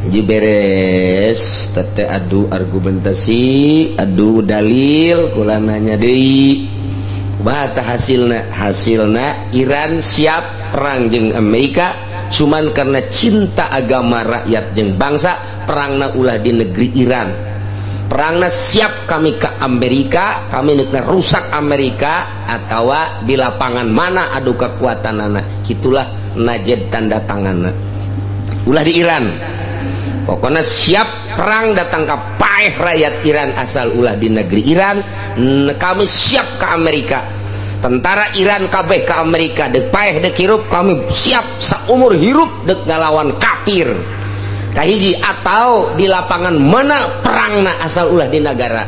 Ju beres tete adu argumentasi, adu dalil, kula nanya deui, kumaha tah hasilna? Hasilna Iran siap perang jeung Amerika, cuman karena cinta agama, rakyat jeung bangsa, perangna ulah di negeri Iran. Perangna siap kami ke Amerika, kami nek rusak Amerika atau di lapangan mana adu kekuatan anak. Itulah Najib tanda tangan, ulah di Iran. Pokoknya siap perang datang ke paeh rakyat Iran, asal ulah di negeri Iran. Kami siap ke Amerika, tentara Iran kabeh ke Amerika, dek paeh dek hirup, kami siap seumur hirup dek ngalawan kafir. Kahiji, atau di lapangan mana perangna, asal ulah di negara.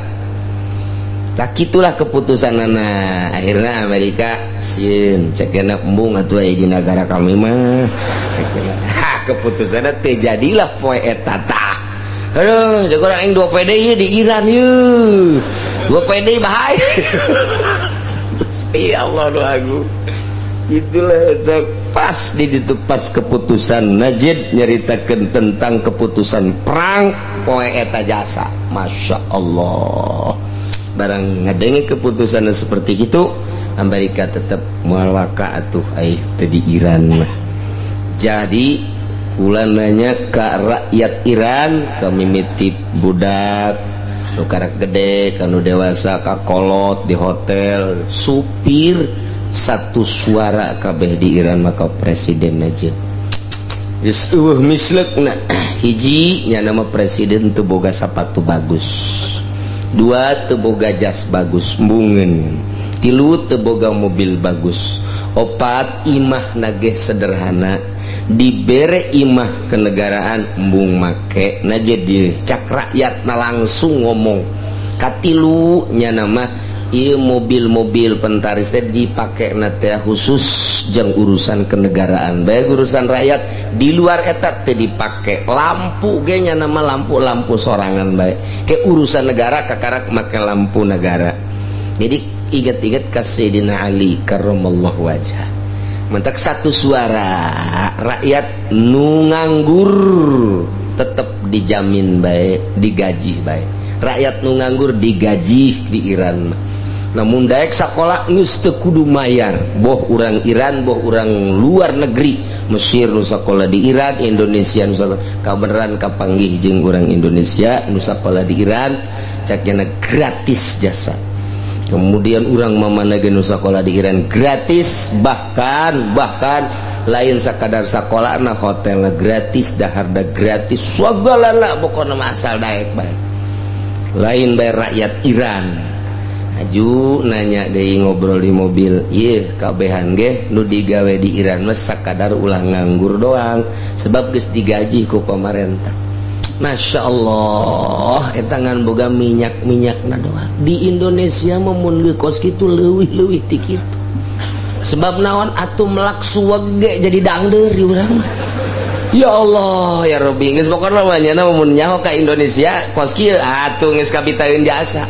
Tak itulah keputusan anak. Akhirnya Amerika sieun, cek embung atuh aya di negara kami mah cek. Ha, keputusanna teu jadilah poe eta tah. Aduh, cek urang, aing 2 PD ieu di Iran ieu. 2 PD bahaya. Gusti Allah nu agung. Itulah eta pas di ditu, pas keputusan Najid nyaritakeun tentang keputusan perang poe eta jasa. Masya Allah. Barang ngadenge keputusan seperti itu, Amerika tetap moal waka atuh ai teu di Iran mah. Jadi kula nanya ka rakyat Iran, kami mitip budak nu karak gede kanu dewasa, kakolot di hotel, supir, satu suara kabeh di Iran maka presiden aja. Geus eueuh mislekna. Hiji nya nama presiden teu boga sapatu bagus, dua teu boga jas bagus embungeun, tilu teu boga mobil bagus, opat imah nageh sederhana, dibere imah kenegaraan embung make. Nah, jadi cak rakyat na langsung ngomong, katilu nya nama ieu mobil-mobil pentaris teh dipake na teh khusus jang urusan kenegaraan baik, urusan rakyat di luar eta teh dipake. Lampu ge nya nama lampu-lampu sorangan baik, ke urusan negara kakarak make lampu negara. Jadi ingat-ingat ka Sayyidina Ali karramallahu wajah, mentak satu suara rakyat. Nu nganggur tetap dijamin baik, digaji baik. Rakyat nu nganggur digaji di Iran mah. Namun daek sekolah geus teu kudu mayar, boh urang Iran boh urang luar negeri, Mesir nu sakola di Iran, Indonesia nu sakola. Kabeneran kapanggih jeung urang Indonesia nu sakola di Iran, caknya gratis jasa. Kemudian urang mamana ge nu sakola di Iran gratis, bahkan bahkan lain sakadar sakola na, hotelna gratis, daharna gratis, sagalana pokokna mah asal daek bae, lain bayar rakyat Iran. Aju nanya deui, ngobrol di mobil, ieu kabehan ge nu digawe di Iran mah sakadar ulah nganggur doang, sebab geus digaji ku pamarentah. Masya Allah, eta ngan boga minyak-minyakna doang. Di Indonesia mah mun kos kitu leuwih-leuwih ti kitu. Sebab naon atuh, melak suweg ge jadi dangdeur di urang mah. Ya Allah ya Rabbi, geus pokona mah nya mun nyaho ka Indonesia kos kieu atuh geus kabitaeun jasa.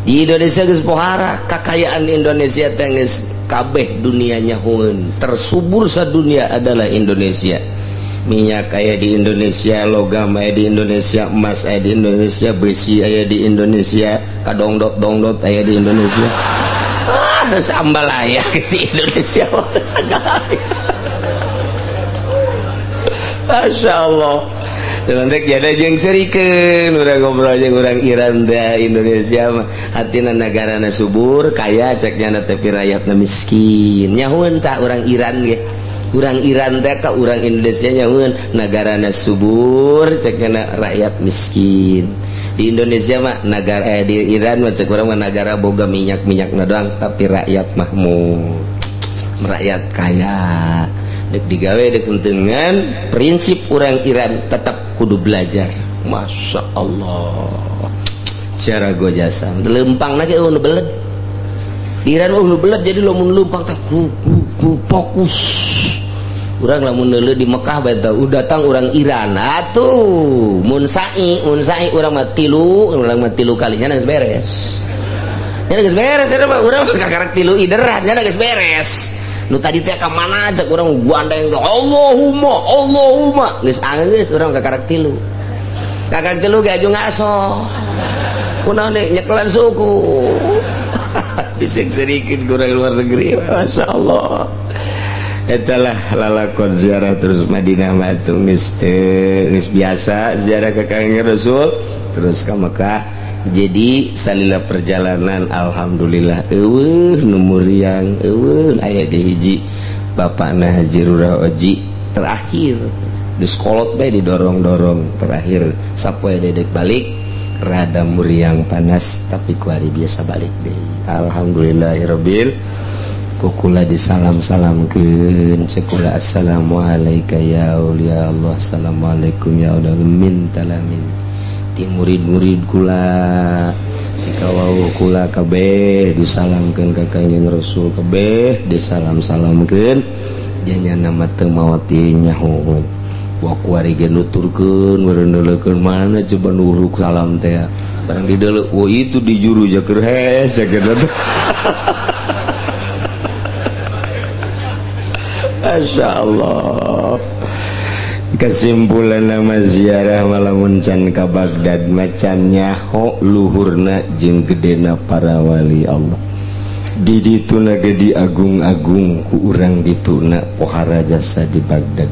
Di Indonesia geus pohara kakayaan Indonesia teh, geus kabeh dunia nyahoeun, tersubur sadunia adalah Indonesia. Minyak aya di Indonesia, logam aya di Indonesia, emas aya di Indonesia, besi aya di Indonesia, kadongdot dongdot aya di Indonesia. Ah, sambal aya si Indonesia segala. Masya Allah. Nanti jadi jeung serikeun urang ngobrol jeung urang Iran teh, Indonesia mah hatina negarana subur kaya ceknya, tapi rakyatna miskin. Nyahueun tak urang Iran ge? Urang Iran teh ka urang Indonesia nyahueun negarana subur ceknya, rakyat miskin. Di Indonesia mah negara, eh, di Iran mah cek urang mah negara boga minyak-minyakna doang, tapi rakyat mahmur, rakyat kaya. Dek digawe dek dengan prinsip orang Iran tetap kudu belajar. Masya Allah, cara gojasa lempang lagi nu beled di Iran nu beled. Jadi lamun lempang tak ku, ku, ku, fokus. Urang lamun neuleuh di Mekah bae udah datang orang Iran atuh, mun sa'i, mun sa'i urang mah tilu, urang mah tilu kalinya geus beres nya, geus beres eta mah. Urang mah kakarak tilu ideran nya geus beres. Nu tadi teh ka mana aja urang gandeng, Allahumma Allahumma, geus geus urang kakarak tilu, kakarak tilu ge aju ngaso kunaon deui, nyekelan suku disek-serikin kurang luar negeri. Masya Allah, etalah lalakon ziarah. Terus Madinah mah atuh geus geus biasa ziarah ke Kangjeng Rasul, terus ke Mekah. Jadi salila perjalanan alhamdulillah eueuh nu muriang, eueuh. Aya di hiji bapakna Haji Rura Oji terakhir di sekolot bae didorong-dorong, terakhir sapoe dedek balik rada muriang panas, tapi kuari biasa balik deh. Alhamdulillahirabbil kukula disalam-salamkeun cekula, assalamualaikum ya aulia Allah, assalamualaikum ya Allah min talamin ti murid-murid kula, ti kawauh kula kabeh disalamkeun ka Kangjeng Rasul, kabeh disalam-salamkeun. Janya nama teu maot nyaho wa kuari ge nuturkeun meureun mana coba nuruk salam teh barang di deuleu, oh itu di juru jaker hes jaker. Masya Allah. Kesimpulan nama ziarah malamun can ka Baghdad macan nyaho luhurna jeung gedena para wali Allah. Di dituna ge diagung-agung ku urang dituna, pohara jasa di Baghdad.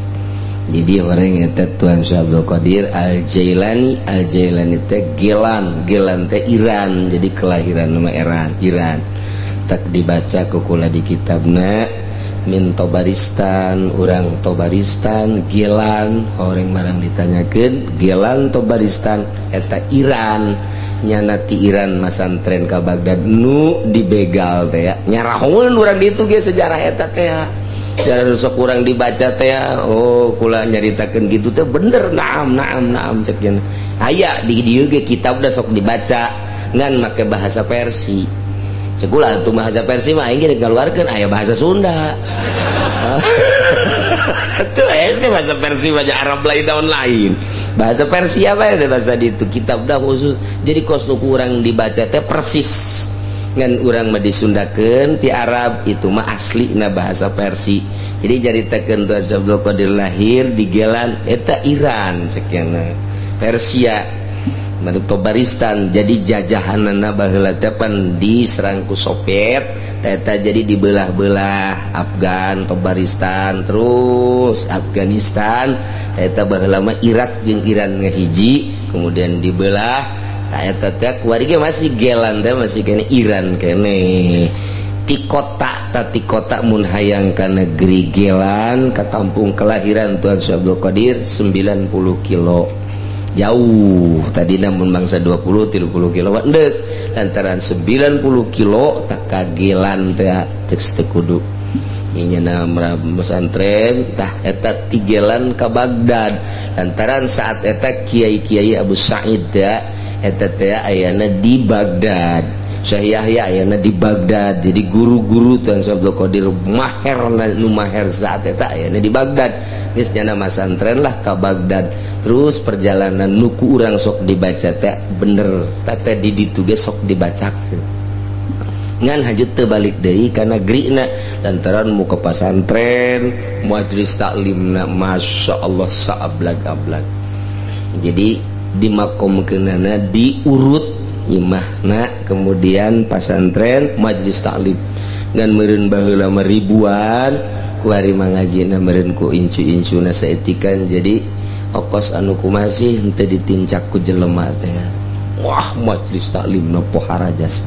Jadi orang eta Tuan Syekh Abdul Qadir Al Jailani. Al Jailani teh Gelan, Gelan teh Iran, jadi kelahiran nama Iran. Iran tak dibaca ku kula di kitabna min Tobaristan, orang Tobaristan Gelan. Orang barang ditanyakan Gelan Tobaristan eta Iran, nyana ti Iran masantren ka Baghdad nu dibegal teh ya. Nyarahoeun urang ditu ge sejarah eta teh ya. Sejarah sok kurang dibaca teh ya. Oh, kula nyaritakeun gitu teh bener. Naam, naam, naam, cek nya. Aya di dieu ge kitab udah sok dibaca ngan make bahasa Persi. Cek kula tuh bahasa Persi mah aing ge ngaluarkeun, aya bahasa Sunda tuh sih. Bahasa Persi, bahasa Arab lain, daun lain, bahasa Persia apa ya, bahasa di itu kitab dah khusus. Jadi kos nu kurang dibaca teh persis ngan urang mah disundakeun ti Arab, itu mah asli na bahasa Persi. Jadi caritakeun Tuan Abdul Qadir lahir di Gelan, eta Iran sekian, Persia. Menurut Tobaristan, jadi jajahanana baheula teh pan diserang ku Soviet eta, jadi dibelah-belah Afgan, Tobaristan, terus Afghanistan. Eta baheula mah Irak jeung Iran ngahiji, kemudian dibelah. Tah eta teh kuari ge masih Gelan teh masih kene Iran kene. Ti kota ta, ti kota mun hayang ka negeri Gelan, ka kampung kelahiran Tuan Syekh Abdul Qadir, 90 kilo jauh. Tadi namun bangsa 20 30 kilo ndek lantaran 90 kilo tak kagelan teh teu kudu inya pesantren. Tah eta tigelan ka Baghdad lantaran saat eta kiai-kiai Abu Sa'id teh eta teh ayana di Baghdad, Syekh Yahya ayana di Baghdad. Jadi guru-guru Tuan Abdul Qadir maher, nu maher saat eta ayana di Baghdad. Geus nyana masantren lah ka Baghdad. Terus perjalanan nuku urang sok dibaca teh bener teh di ditu ge sok dibacakeun ngan hajut teu balik deui ka negrina lantaran muka pasantren, majelis taklimna Masya Allah saablag-ablag. Jadi di makomkeunana diurut imahna, kemudian pasantren, majelis taklim, ngan meureun baheula mah ribuan, ku hari mangajina meureun ku incu-incuna saetikan. Jadi okos anu kumasih henteu ditincak ku jelema teh. Wah, majelis taklimna pohara jasa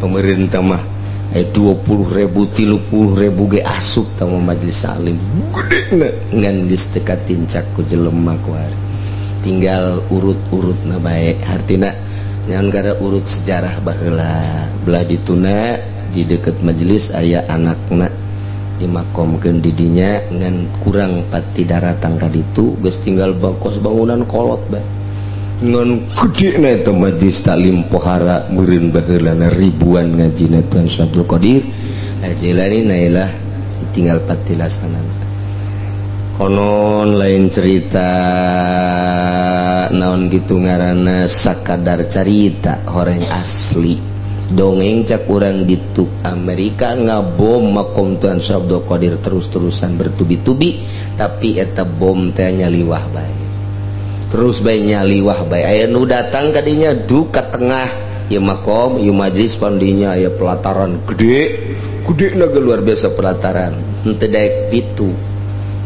pemerintah mah 20.000, 30.000 ge asup tah majelis taklim gede, ngan geus teu katincak ku jelema. Ku hari tinggal urut-urut na bae, hartina ngan gara urut sejarah baheula. Belah dituna di deket majelis aya anakna dimakomkeun didinya, ngan kurang pati daratang ka ditu, geus tinggal bakos bangunan kolot bae, ngan gede na eta majelis taklim pohara meureun baheulana ribuan ngajina. Tuan Syekh Abdul Qadir Al-Jilani nailah tinggal patilasanan. Konon lain cerita naon gitu ngaranna, sakadar carita horeng asli dongeng. Cak urang ditu Amerika ngabom makom Tuan Syekh Abdul Qadir terus-terusan bertubi-tubi, tapi eta bom teh nyaliwah bae, terus bae nyaliwah bae. Aya nu datang kadinya duka tengah ieu makom, ieu majlis pandinya aya pelataran gede gede naga luar biasa, pelataran henteu daek ditu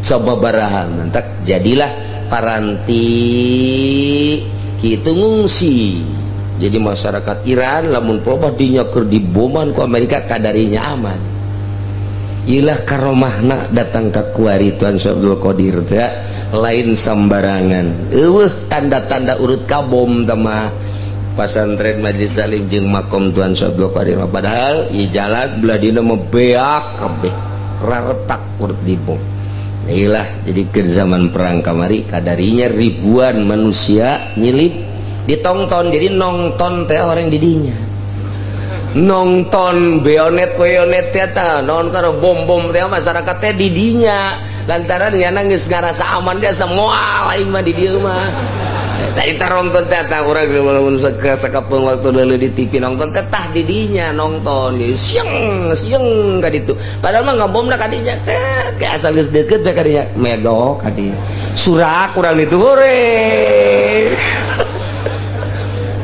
sababarahan mantak jadilah paranti kitu ngungsi. Jadi masyarakat Iran lamun probah dinya keur diboman ku Amerika, kadarinya aman. Ilah karomahna datang ke kuari Tuan Syekh Abdul Qadir teh lain sambarangan. Eueuh tanda-tanda urut kabom mah pasantren, majelis taklim jeung makom Tuan Syekh Abdul Qadir, padahal ieu jalan belah dina mah beak kabeh, raretak urut dibom. Ilah, jadi ke zaman perang kamari kadarinya ribuan manusia nyilip ditongton. Jadi nongton teh orang didinya nongton bayonet bayonet teh tah naon kana bom bom teh, masyarakat teh didinya lantaran nyana geus ngarasa aman dia semua, lain mah di dieu mah. Tadi nonton teh urang lamun sakapeung waktu deuleu di TV nonton teh tah di dinya nonton siang siang ka ditu. Padahal mah ngabomna ka dinya teh ke asal geus deukeut teh ka dinya medok ka dinya. Surak urang ditu hore.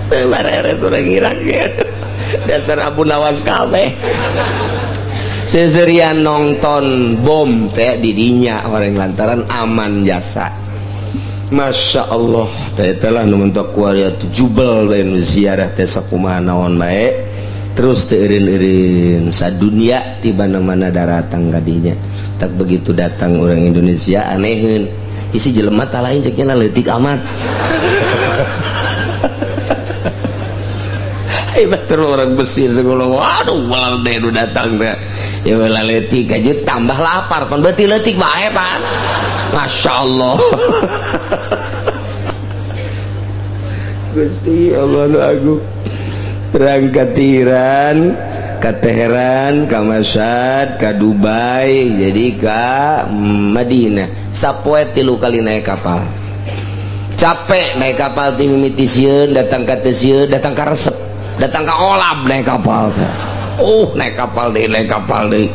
Teu bareres urang Irak ya. Dasar Abu Nawas kabeh. Seserian nonton bom teh di dinya orang lantaran aman jasa. Masya Allah teh telah nu mentok kuari atuh jubel bae nu ziarah teh sakumaha naon bae terus teu eureun-eureun sadunia ti mana-mana daratang ka dinya. Tak begitu datang orang Indonesia aneheun isi jelema tah lain cek nya leutik amat. Hebat terus orang Mesir sekolah waduh malah deh nu datang teh ya lah leutik aja tambah lapar pan berarti leutik bae pan. Masya Allah. Gusti Allah nu agung. Berangkat Iran, ke Teheran, ke Masyhad, ke Dubai, jadi ke Madinah. Sapoe 3 kali naik kapal. Capek naik kapal ti mimiti sieun, datang ka teu sieun, datang ka resep, datang ka olab naik kapal teh. Naik kapal deui, naik kapal deui.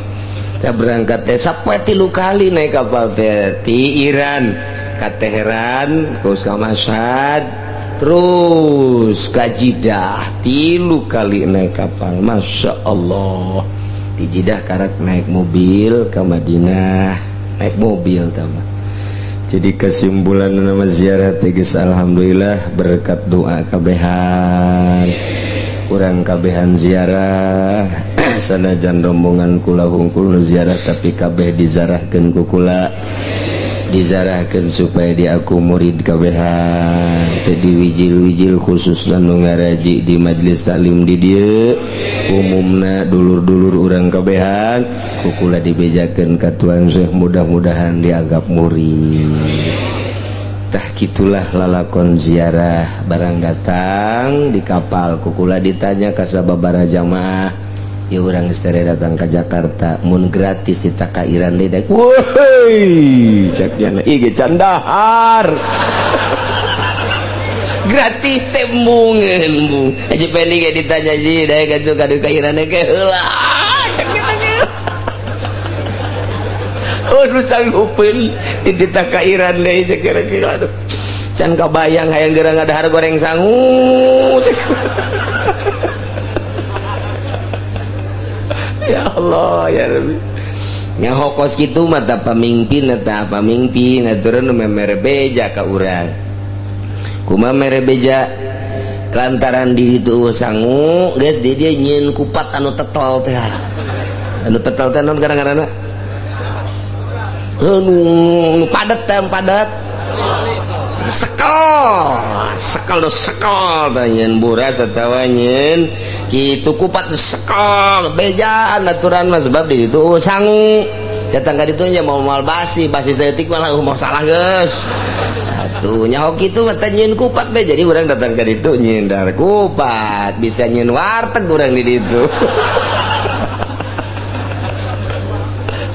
Kita berangkat teh sapoe 3 kali naik kapal teh ti Iran ke Teheran, terus ke Masyhad, terus ke Jeddah 3 kali naik kapal. Masya Allah. Di Jeddah karak naik mobil ke Madinah, naik mobil tambah. Jadi kesimpulan nama ziarah tegas alhamdulillah berkat doa kabehan. Kurang kabehan ziarah sanajan rombongan kula hungkul nu ziarah tapi kabeh dizarahkeun ku kula, dizarahkeun supaya diaku murid kabehan teu diwijil-wijil khusus nu ngaraji di majelis taklim di dieu umumna dulur-dulur urang kabehan ku kula dibejakeun ka Tuan Syekh mudah-mudahan dianggap murid. Tah kitulah lalakon ziarah barang datang di kapal kukula ditanya ka sababaraha jamaah ya urang geus tere datang ka Jakarta mun gratis ditah ka Iran deui daek woi cek nya ieu ge candahar gratis sembungeun bung aja pendi ge ditanya ji daek atuh ka Iran ge heula cek nya. Oh, nu sanggupeun dititah ka Iran deui kira-kira aduh. Can kabayang hayang geura ngadahar goreng sangu. Ya Allah ya Rabbi. Nya hokos kitu mah tah pamingpin eta pamingpin aturan nu mere beja ka urang. Kumaha mere beja? Lantaran di ditu sangu geus di dieu nyieun kupat anu tetel teh. Anu tetel teh naon kadang-kadang? Nu padat teh padat sekel sekel do sekel teh nyeun buras atawa nyeun kitu kupat sekel bejaan aturan mah sebab di ditu sangu datang ka ditu nya mau mal basi basi saeutik malah mau salah geus atuh nyaho kitu mah teh nyeun kupat be jadi urang datang ka ditu nyeun dar kupat bisa nyeun warteg urang di ditu.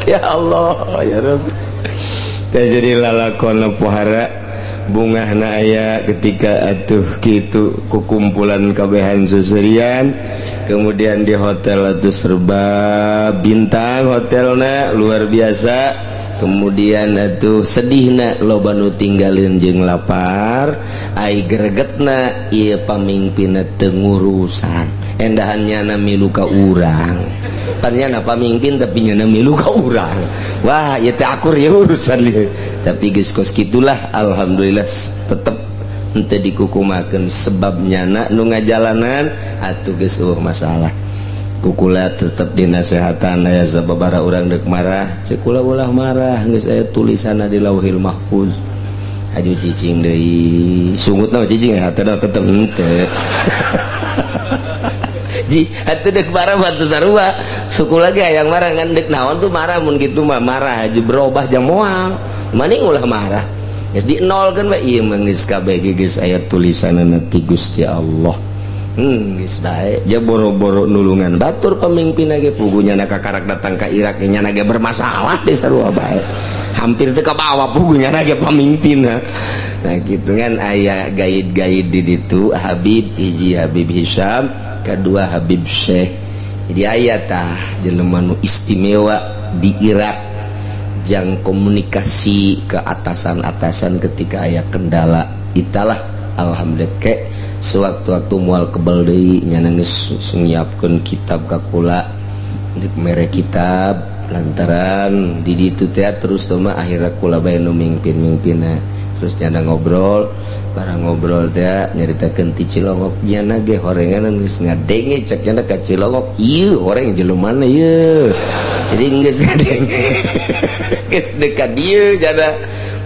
Ya Allah ya Rabbi. Teh jadi lalakon pohara bungahna aya ketika atuh kitu kukumpulan kabehan seserian kemudian di hotel atuh serba bintang hotelna luar biasa kemudian atuh sedihna loba nu tinggalin jeung lapar ai gregetna ieu pamingpinna teu ngurusan endahan nyana milu ka urang ternyata pamimpin tapi nyana milu ka urang wah ya teh akur ya urusan ieu tapi geus kos kitulah alhamdulillah tetep henteu dikukumakeun sebab nyana nu ngajalanan atuh geus eueuh masalah kukula tetep dinasehatan aya sababaraha urang deuk marah ceuk kula ulah marah geus aya tulisanna di Lauhil Mahfuz aju cicing deui sungutna cicing hatena tetep henteu. Ji atuh deuk marah batu sarua suku lagi hayang marah ngan deuk naon tuh marah mun kitu mah marah aja berubah jam moal maning ulah marah geus di nolkeun bae ieu mah geus kabeh geus aya tulisanna ti Gusti Allah. Geus bae ja boro-boro nulungan batur pemimpin ge pugunya na kakarak datang ka Irak nya ge bermasalah di sarua bae. Hampir teu kabawa pugunya ge pamimpin. Nah, gitu kan, aya gaid-gaid di ditu, Habib hiji Habib Hisam, kedua Habib Syekh. Jadi aya tah jelema nu istimewa di Irak jang komunikasi ke atasan-atasan ketika aya kendala. Italah, alhamdulillah, ke sewaktu-waktu mual kebel deui nyana geus nyiapkeun kitab ka kula, mere kitab lantaran di ditu teh. Terus mah akhirnya kula bae nu mimpin-mimpinna. Terus nyana ngobrol, barang ngobrol teh nyaritakeun ti Cilongok, nyana ge horengan geus ngadenge, cek nyana ka Cilongok ieu horeng jelema ieu. Jadi geus ngadenge, geus dekat dieu, nyana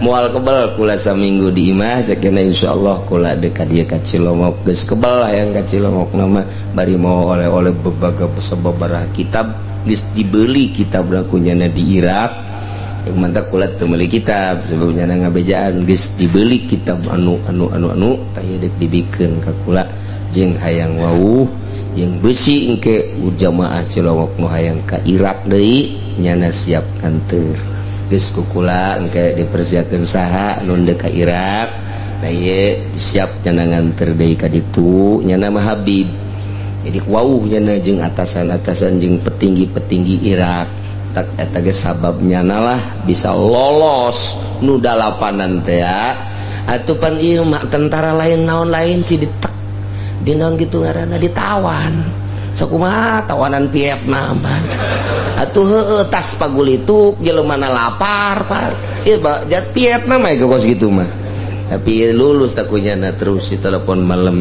moal kebel kula saminggu di imah, cek nyana, insyaallah kula dekat dieu ka Cilongok. Geus kebel lah yang ka Cilongok nama bari mau oleh-oleh bebaga sababaraha kitab. Geus dibeli kitab ku nyana di Irak. Mantap, kula teu meuli kitab sebabnya ngabejaan, geus dibeli kitab anu anu anu anu tah dek dibikeun ka kula jeung hayang wawuh jeung besi engke jamaah Cilongok nu hayang ka Irak deui nyana siap nganter. Geus ku kula engke dipersiapkeun saha nu deuk ka Irak. Nah, ieu siap nyana nganter deui ka ditu. Nyana mah Habib, jadi wawuh nyana jeung atasan-atasan jeung petinggi-petinggi Irak. Tak eta ge sababnya lah bisa lolos nu dalapanan teh atuh. Pan ieu mah tentara lain naon lain sih, ditek di naon gitu ngaranna, ditawan. Sakumaha tawanan Vietnam atuh? Heueuh, tas pagulituk, jelema lapar par ieu jat Vietnam mah kos gitu mah. Tapi lulus takunya. Nah, terus di telepon malam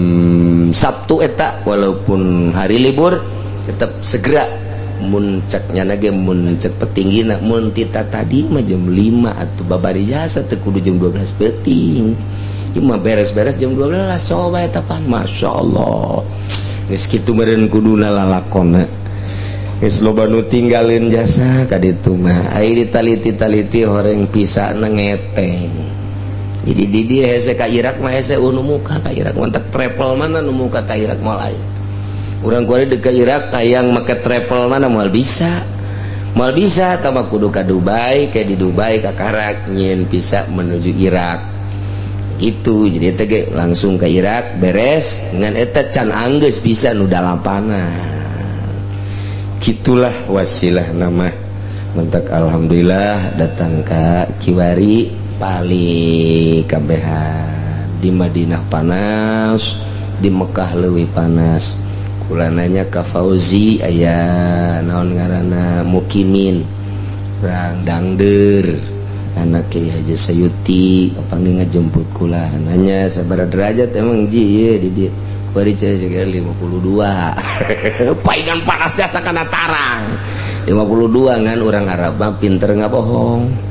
Sabtu eta, walaupun hari libur tetap segera mun ceknya ge, mun cek petinggi na, mun tita tadi mah jam 5 atau babari jasa teu kudu jam 12 peuting. Ieu mah beres-beres jam 12. Coba eta pan, Masya Allah, geus kitu meureun kuduna lalakonna. Geus loba nu tinggalin jasa ka ditu mah. Ai ditaliti-taliti horeng pisana ngeteng. Jadi di dia hese ka Irak mah, hese nu muka ka Irak mah travel mana nu muka ka Irak moal aya. Urang kuari dekat Irak hayang make travel mana moal bisa, moal bisa. Tama kudu ka Dubai, kayak di Dubai ka Karak nyieun visa menuju Irak gitu. Jadi eta ge langsung ke Irak beres dengan eta can anggeus bisa nu dalapanan. Gitulah wasilah nama mentak. Alhamdulillah datang ke kiwari paling kabehan. Di Madinah panas, di Mekah leuwih panas. Kula nanya ka Fauzi, aya naon ngaranna, mukimin urang dangder, anak Kiai Haji Sayuti, kapanggih ngajemput kula, nanya sabaraha derajat emang ji ieu di dieu kuari. 52, paingan panas jasa kana tarang 52. Ngan urang Arab mah pinter ngabohong.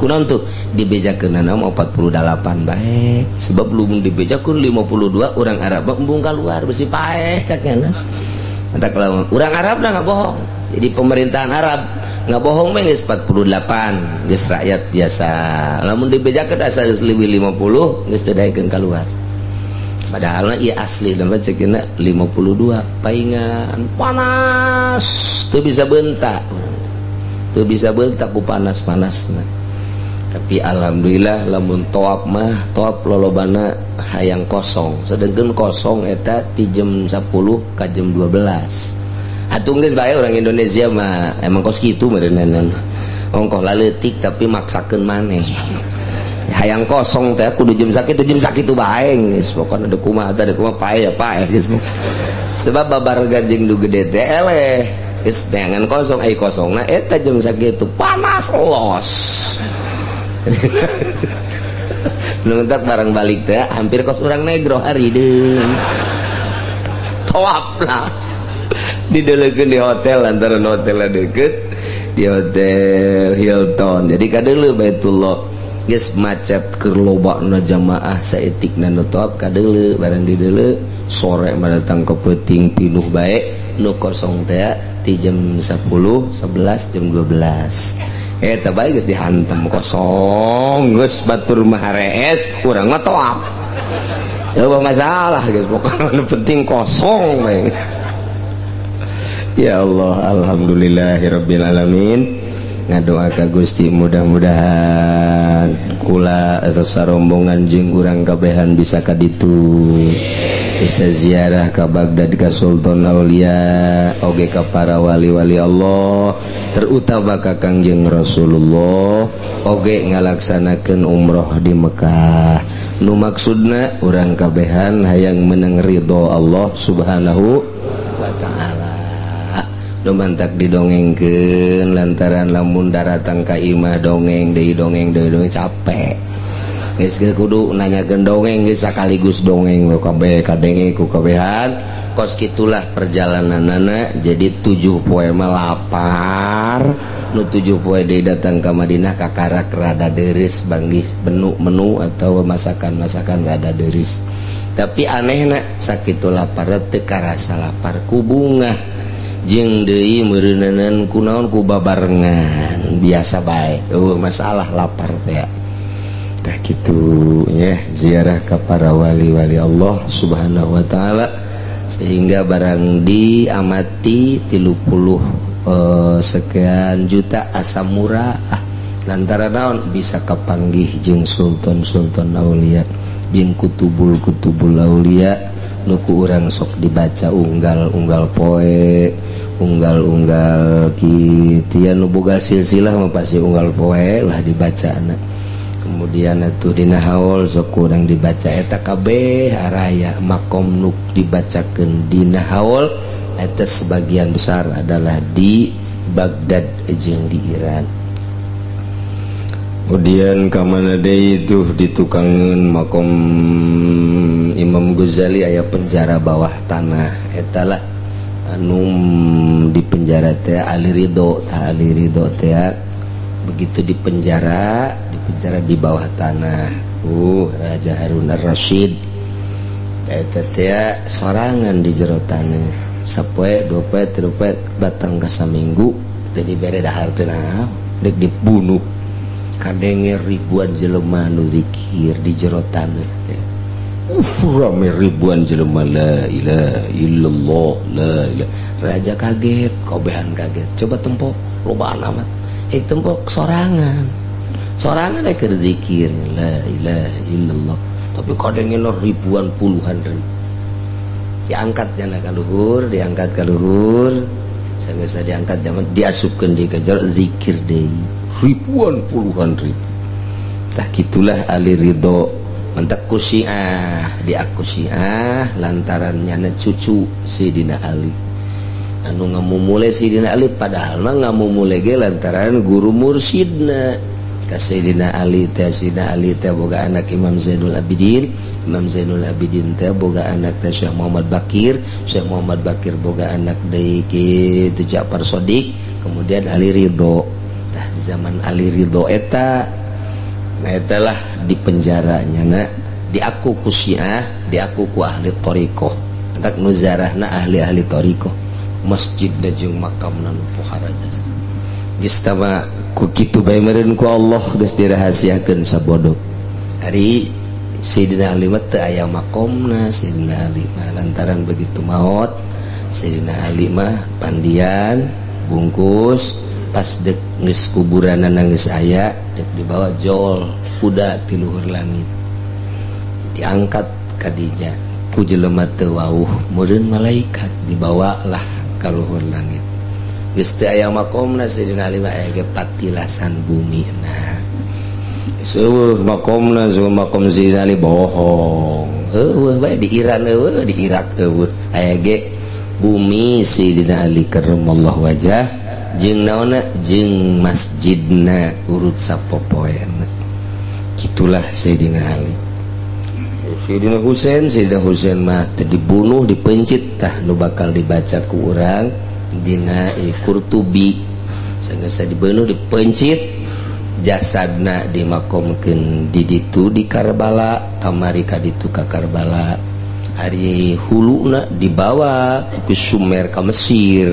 Kunaon tuh dibejakeun nama 48 bae? Sebab belum dibejakeun 52, orang Arab mah embung keluar, besi paeh kakena. Mantap, kalau orang Arab dah nggak bohong. Jadi pemerintahan Arab nggak bohong mah geus 48, geus rakyat biasa. Lamun dibejakeun asa geus leuwih 50, geus teu daekeun keluar. Padahal ieu asli nama cekina 52. Paingan panas teu bisa bentak, teu bisa bentak ku panas-panasna. Tapi alhamdulillah, lamun toap mah toap lolobana hayang kosong, sedangkan kosong eta ti jam 10 ka jam 12 atuh geus bae. Orang Indonesia mah emang kos kitu meureunna, ongkoh laletik tapi maksakeun maneh hayang kosong teh kudu jam sakitu, jam sakitu bae geus. Pokona ada kumaha ada kumaha, pae ya pae geus. Sebab babar jeung nu gede teh eleh geus neangan kosong. Ai kosongna eta jam sakitu panas los. Nuntak barang balik teh hampir kos orang negro hari deung toap lah, didelekeun di hotel antara hotelnya deket di hotel Hilton. Jadi kadeuleu Baitullah geus macet keur lobana jamaah saeutikna nu toap. Kadeuleu, barang dideuleu sore mah datang ke peuting pinuh bae. Nu kosong teh di jam 10, 11, jam 12 eta bae geus dihantem kosong. Geus batur mah harees, urang mah toap. Eueuh masalah geus, pokokna nu penting kosong bae. Ya Allah, alhamdulillahirabbil alamin. Ngadoa ka Gusti, mudah-mudahan kula atau sarombongan jeung urang kabehan bisa ka ditu, bisa ziarah ka Baghdad, ka Sultan Aulia, oge ka para wali-wali Allah, terutama ka Kangjeng Rasulullah, oge ngalaksanakeun umroh di Mekah. Nu maksudna urang kabehan hayang menang ridho Allah Subhanahu wa Ta'ala. Nu mantak didongengkeun lantaran lamun daratang ka imah dongeng deui, dongeng deui, dongeng capek. Geus kudu nanyakeun dongeng geus sakaligus dongeng kabeh kadenge ku kabehan. Kos kitulah perjalananana. Jadi 7 poe mah lapar, nu 7 poe deui datang ka Madinah kakarak rada deris, banggih menu-menu atau masakan-masakan rada deris. Tapi anehna sakitu lapar teu karasa lapar, ku bungah jeung deui meureunanan kunaon ku babarengan biasa bae, eueuh masalah lapar teh. Tah kitu ya ziarah ka para wali-wali Allah Subhanahu wa Ta'ala, sehingga barang diamati 30 sekian juta asa murah, lantaran naon? Bisa kapanggih jeung sultan-sultan aulia jeung kutubul-kutubul aulia nu ku urang sok dibaca unggal-unggal poe, unggal-unggal kitu ya. Nu boga silsilah mah pasti unggal poe lah dibaca anak. Kemudian atuh dina haul sok kurang dibaca eta kabeh araya makom nu dibacakeun dina haul eta sebagian besar adalah di Baghdad jeung di Iran. Kemudian ka mana deui itu ditukangeun makom Imam Ghazali aya penjara bawah tanah. Eta lah anu di penjara teh Ali Ridho. Tah, Ali Ridho teh begitu di penjara, di penjara di bawah tanah. Raja Harun Ar-Rasyid eta teh sorangan di jero tanah sapoe, 2 poe, 3 poe, datang ka saminggu teu dibere dahar teh naon, dek dibunuh. Kadenge ribuan jelema nu zikir di jero tanah teh. Rame ribuan jelema, la ilaha illallah, la ilaha. Raja kaget, kobehan kaget. Coba tempo lobaan amat, eh tempo sorangan, sorangan keur zikir la ilaha illallah, tapi kadenge ribuan, puluhan ribu. Diangkat jana ka luhur, diangkat ka luhur. Sanggeus diangkat zaman diasupkeun di ka jero, zikir deui ribuan, puluhan ribu. Tah, gitulah Ali Ridho. Mantak ku Syiah diaku Syiah lantaran nyana cucu Sidina Ali anu ngamumule Sidina Ali, padahal mah ngamumule ge lantaran guru mursyidna ka Sayyidina Ali teh. Sayyidina Ali teh boga anak Imam Zainul Abidin, Imam Zainul Abidin teh boga anak teh Syekh Muhammad Bakir, Syekh Muhammad Bakir boga anak deui kitu Ja'far Shodiq, kemudian Ali Ridho. Tah, di zaman Ali Ridho eta, nah eta lah di penjaranya na diaku ku Syiah, diaku ku ahli thoriqoh. Entak nu ziarahna ahli-ahli thoriqoh, masjid da jeung makamna nu pohara jasa. Geus tama ku kitu bae meureun ku Allah geus dirahasiakeun sabodo. Ari Sayyidina Ali mah teu aya makomna. Sayyidina Ali mah lantaran begitu maot Sayyidina Ali mah pandian bungkus, pas dek geus kuburanana geus aya, dek dibawa jol kuda ti luhur langit, diangkat kadinya ku jelema teu wauh, meureun malaikat, dibawa lah ka luhur langit. Geus teu aya makomna Sayyidina Ali mah, aya ge patilasan bumi. Nah, seueuh makomna, seueuh makom Sayyidina Ali. Bohong, eueuh bae di Iran, eueuh di Irak, eueuh. Aya ge bumi Sayyidina Ali karramallahu wajah jeung naonna jeung masjidna urut sapopoeana. Gitulah Sayyidina Ali. Sayyidina Husain, Sayyidina Husain mah teu dibunuh, dipencit. Tah, nu bakal dibaca ku urang dina Qurtubi, sanggeus dibunuh, dipencit, jasadna dimakomkeun di ditu di Karbala. Kamari ka ditu ka Karbala. Ari huluna dibawa ke Sumer, ka Mesir.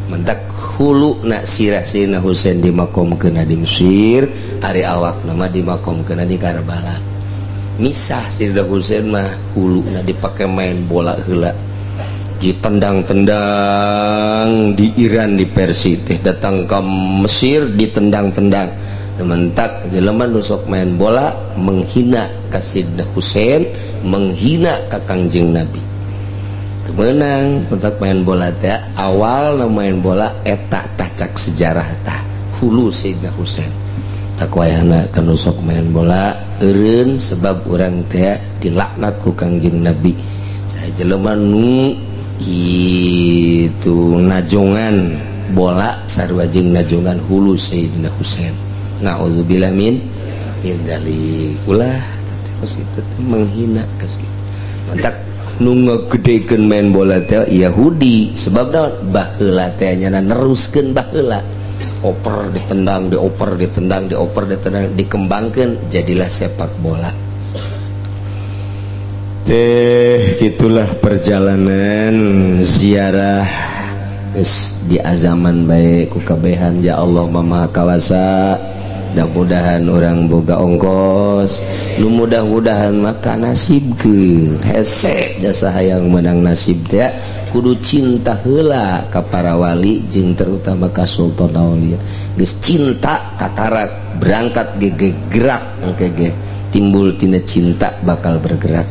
Mentak hulu na sirah Sayyidina Husain dimakomkeun di Mesir, ari awakna mah dimakomkeun di Karbala. Misah. Sayyidina Husain mah huluna dipake main bola heula. Ditendang-tendang di Iran, di Persia teh, datang ke Mesir ditendang-tendang. Mentak jelema nu sok main bola menghina ka Sayyidina Husain, menghina ka Kangjeng Nabi, kemenang. Mentak main bola teh awal main bola eta tah, cak sejarah tah hulu Sayyidina Husain. Tak wayahna kanu sok main bola eureun, sebab urang teh dilaknat ku Kangjeng Nabi. Saya jelema nu gitu najongan bola sarua jeung najongan hulu Sayyidina Husain, naudzubillah min min dzalik. Ulah kos itu menghina kos kitu. Mantak nu ngagedekeun main bola teh Yahudi, sebab naon? Baheula teh nyana neruskeun baheula, oper ditendang, dioper ditendang, dioper ditendang, dikembangkan jadilah sepak bola teh. Gitulah perjalanan ziarah. Geus di azaman bae ku kabehan. Ya Allah Maha Kawasa, mudah-mudahan urang boga ongkos nu mudah-mudahan maka nasibkeun hese jasa. Hayang menang nasib teh kudu cinta heula ka para wali jeung terutama ka Sultan Aulia. Geus cinta kakarak berangkat ge gerak, engke ge timbul tina cinta bakal bergerak.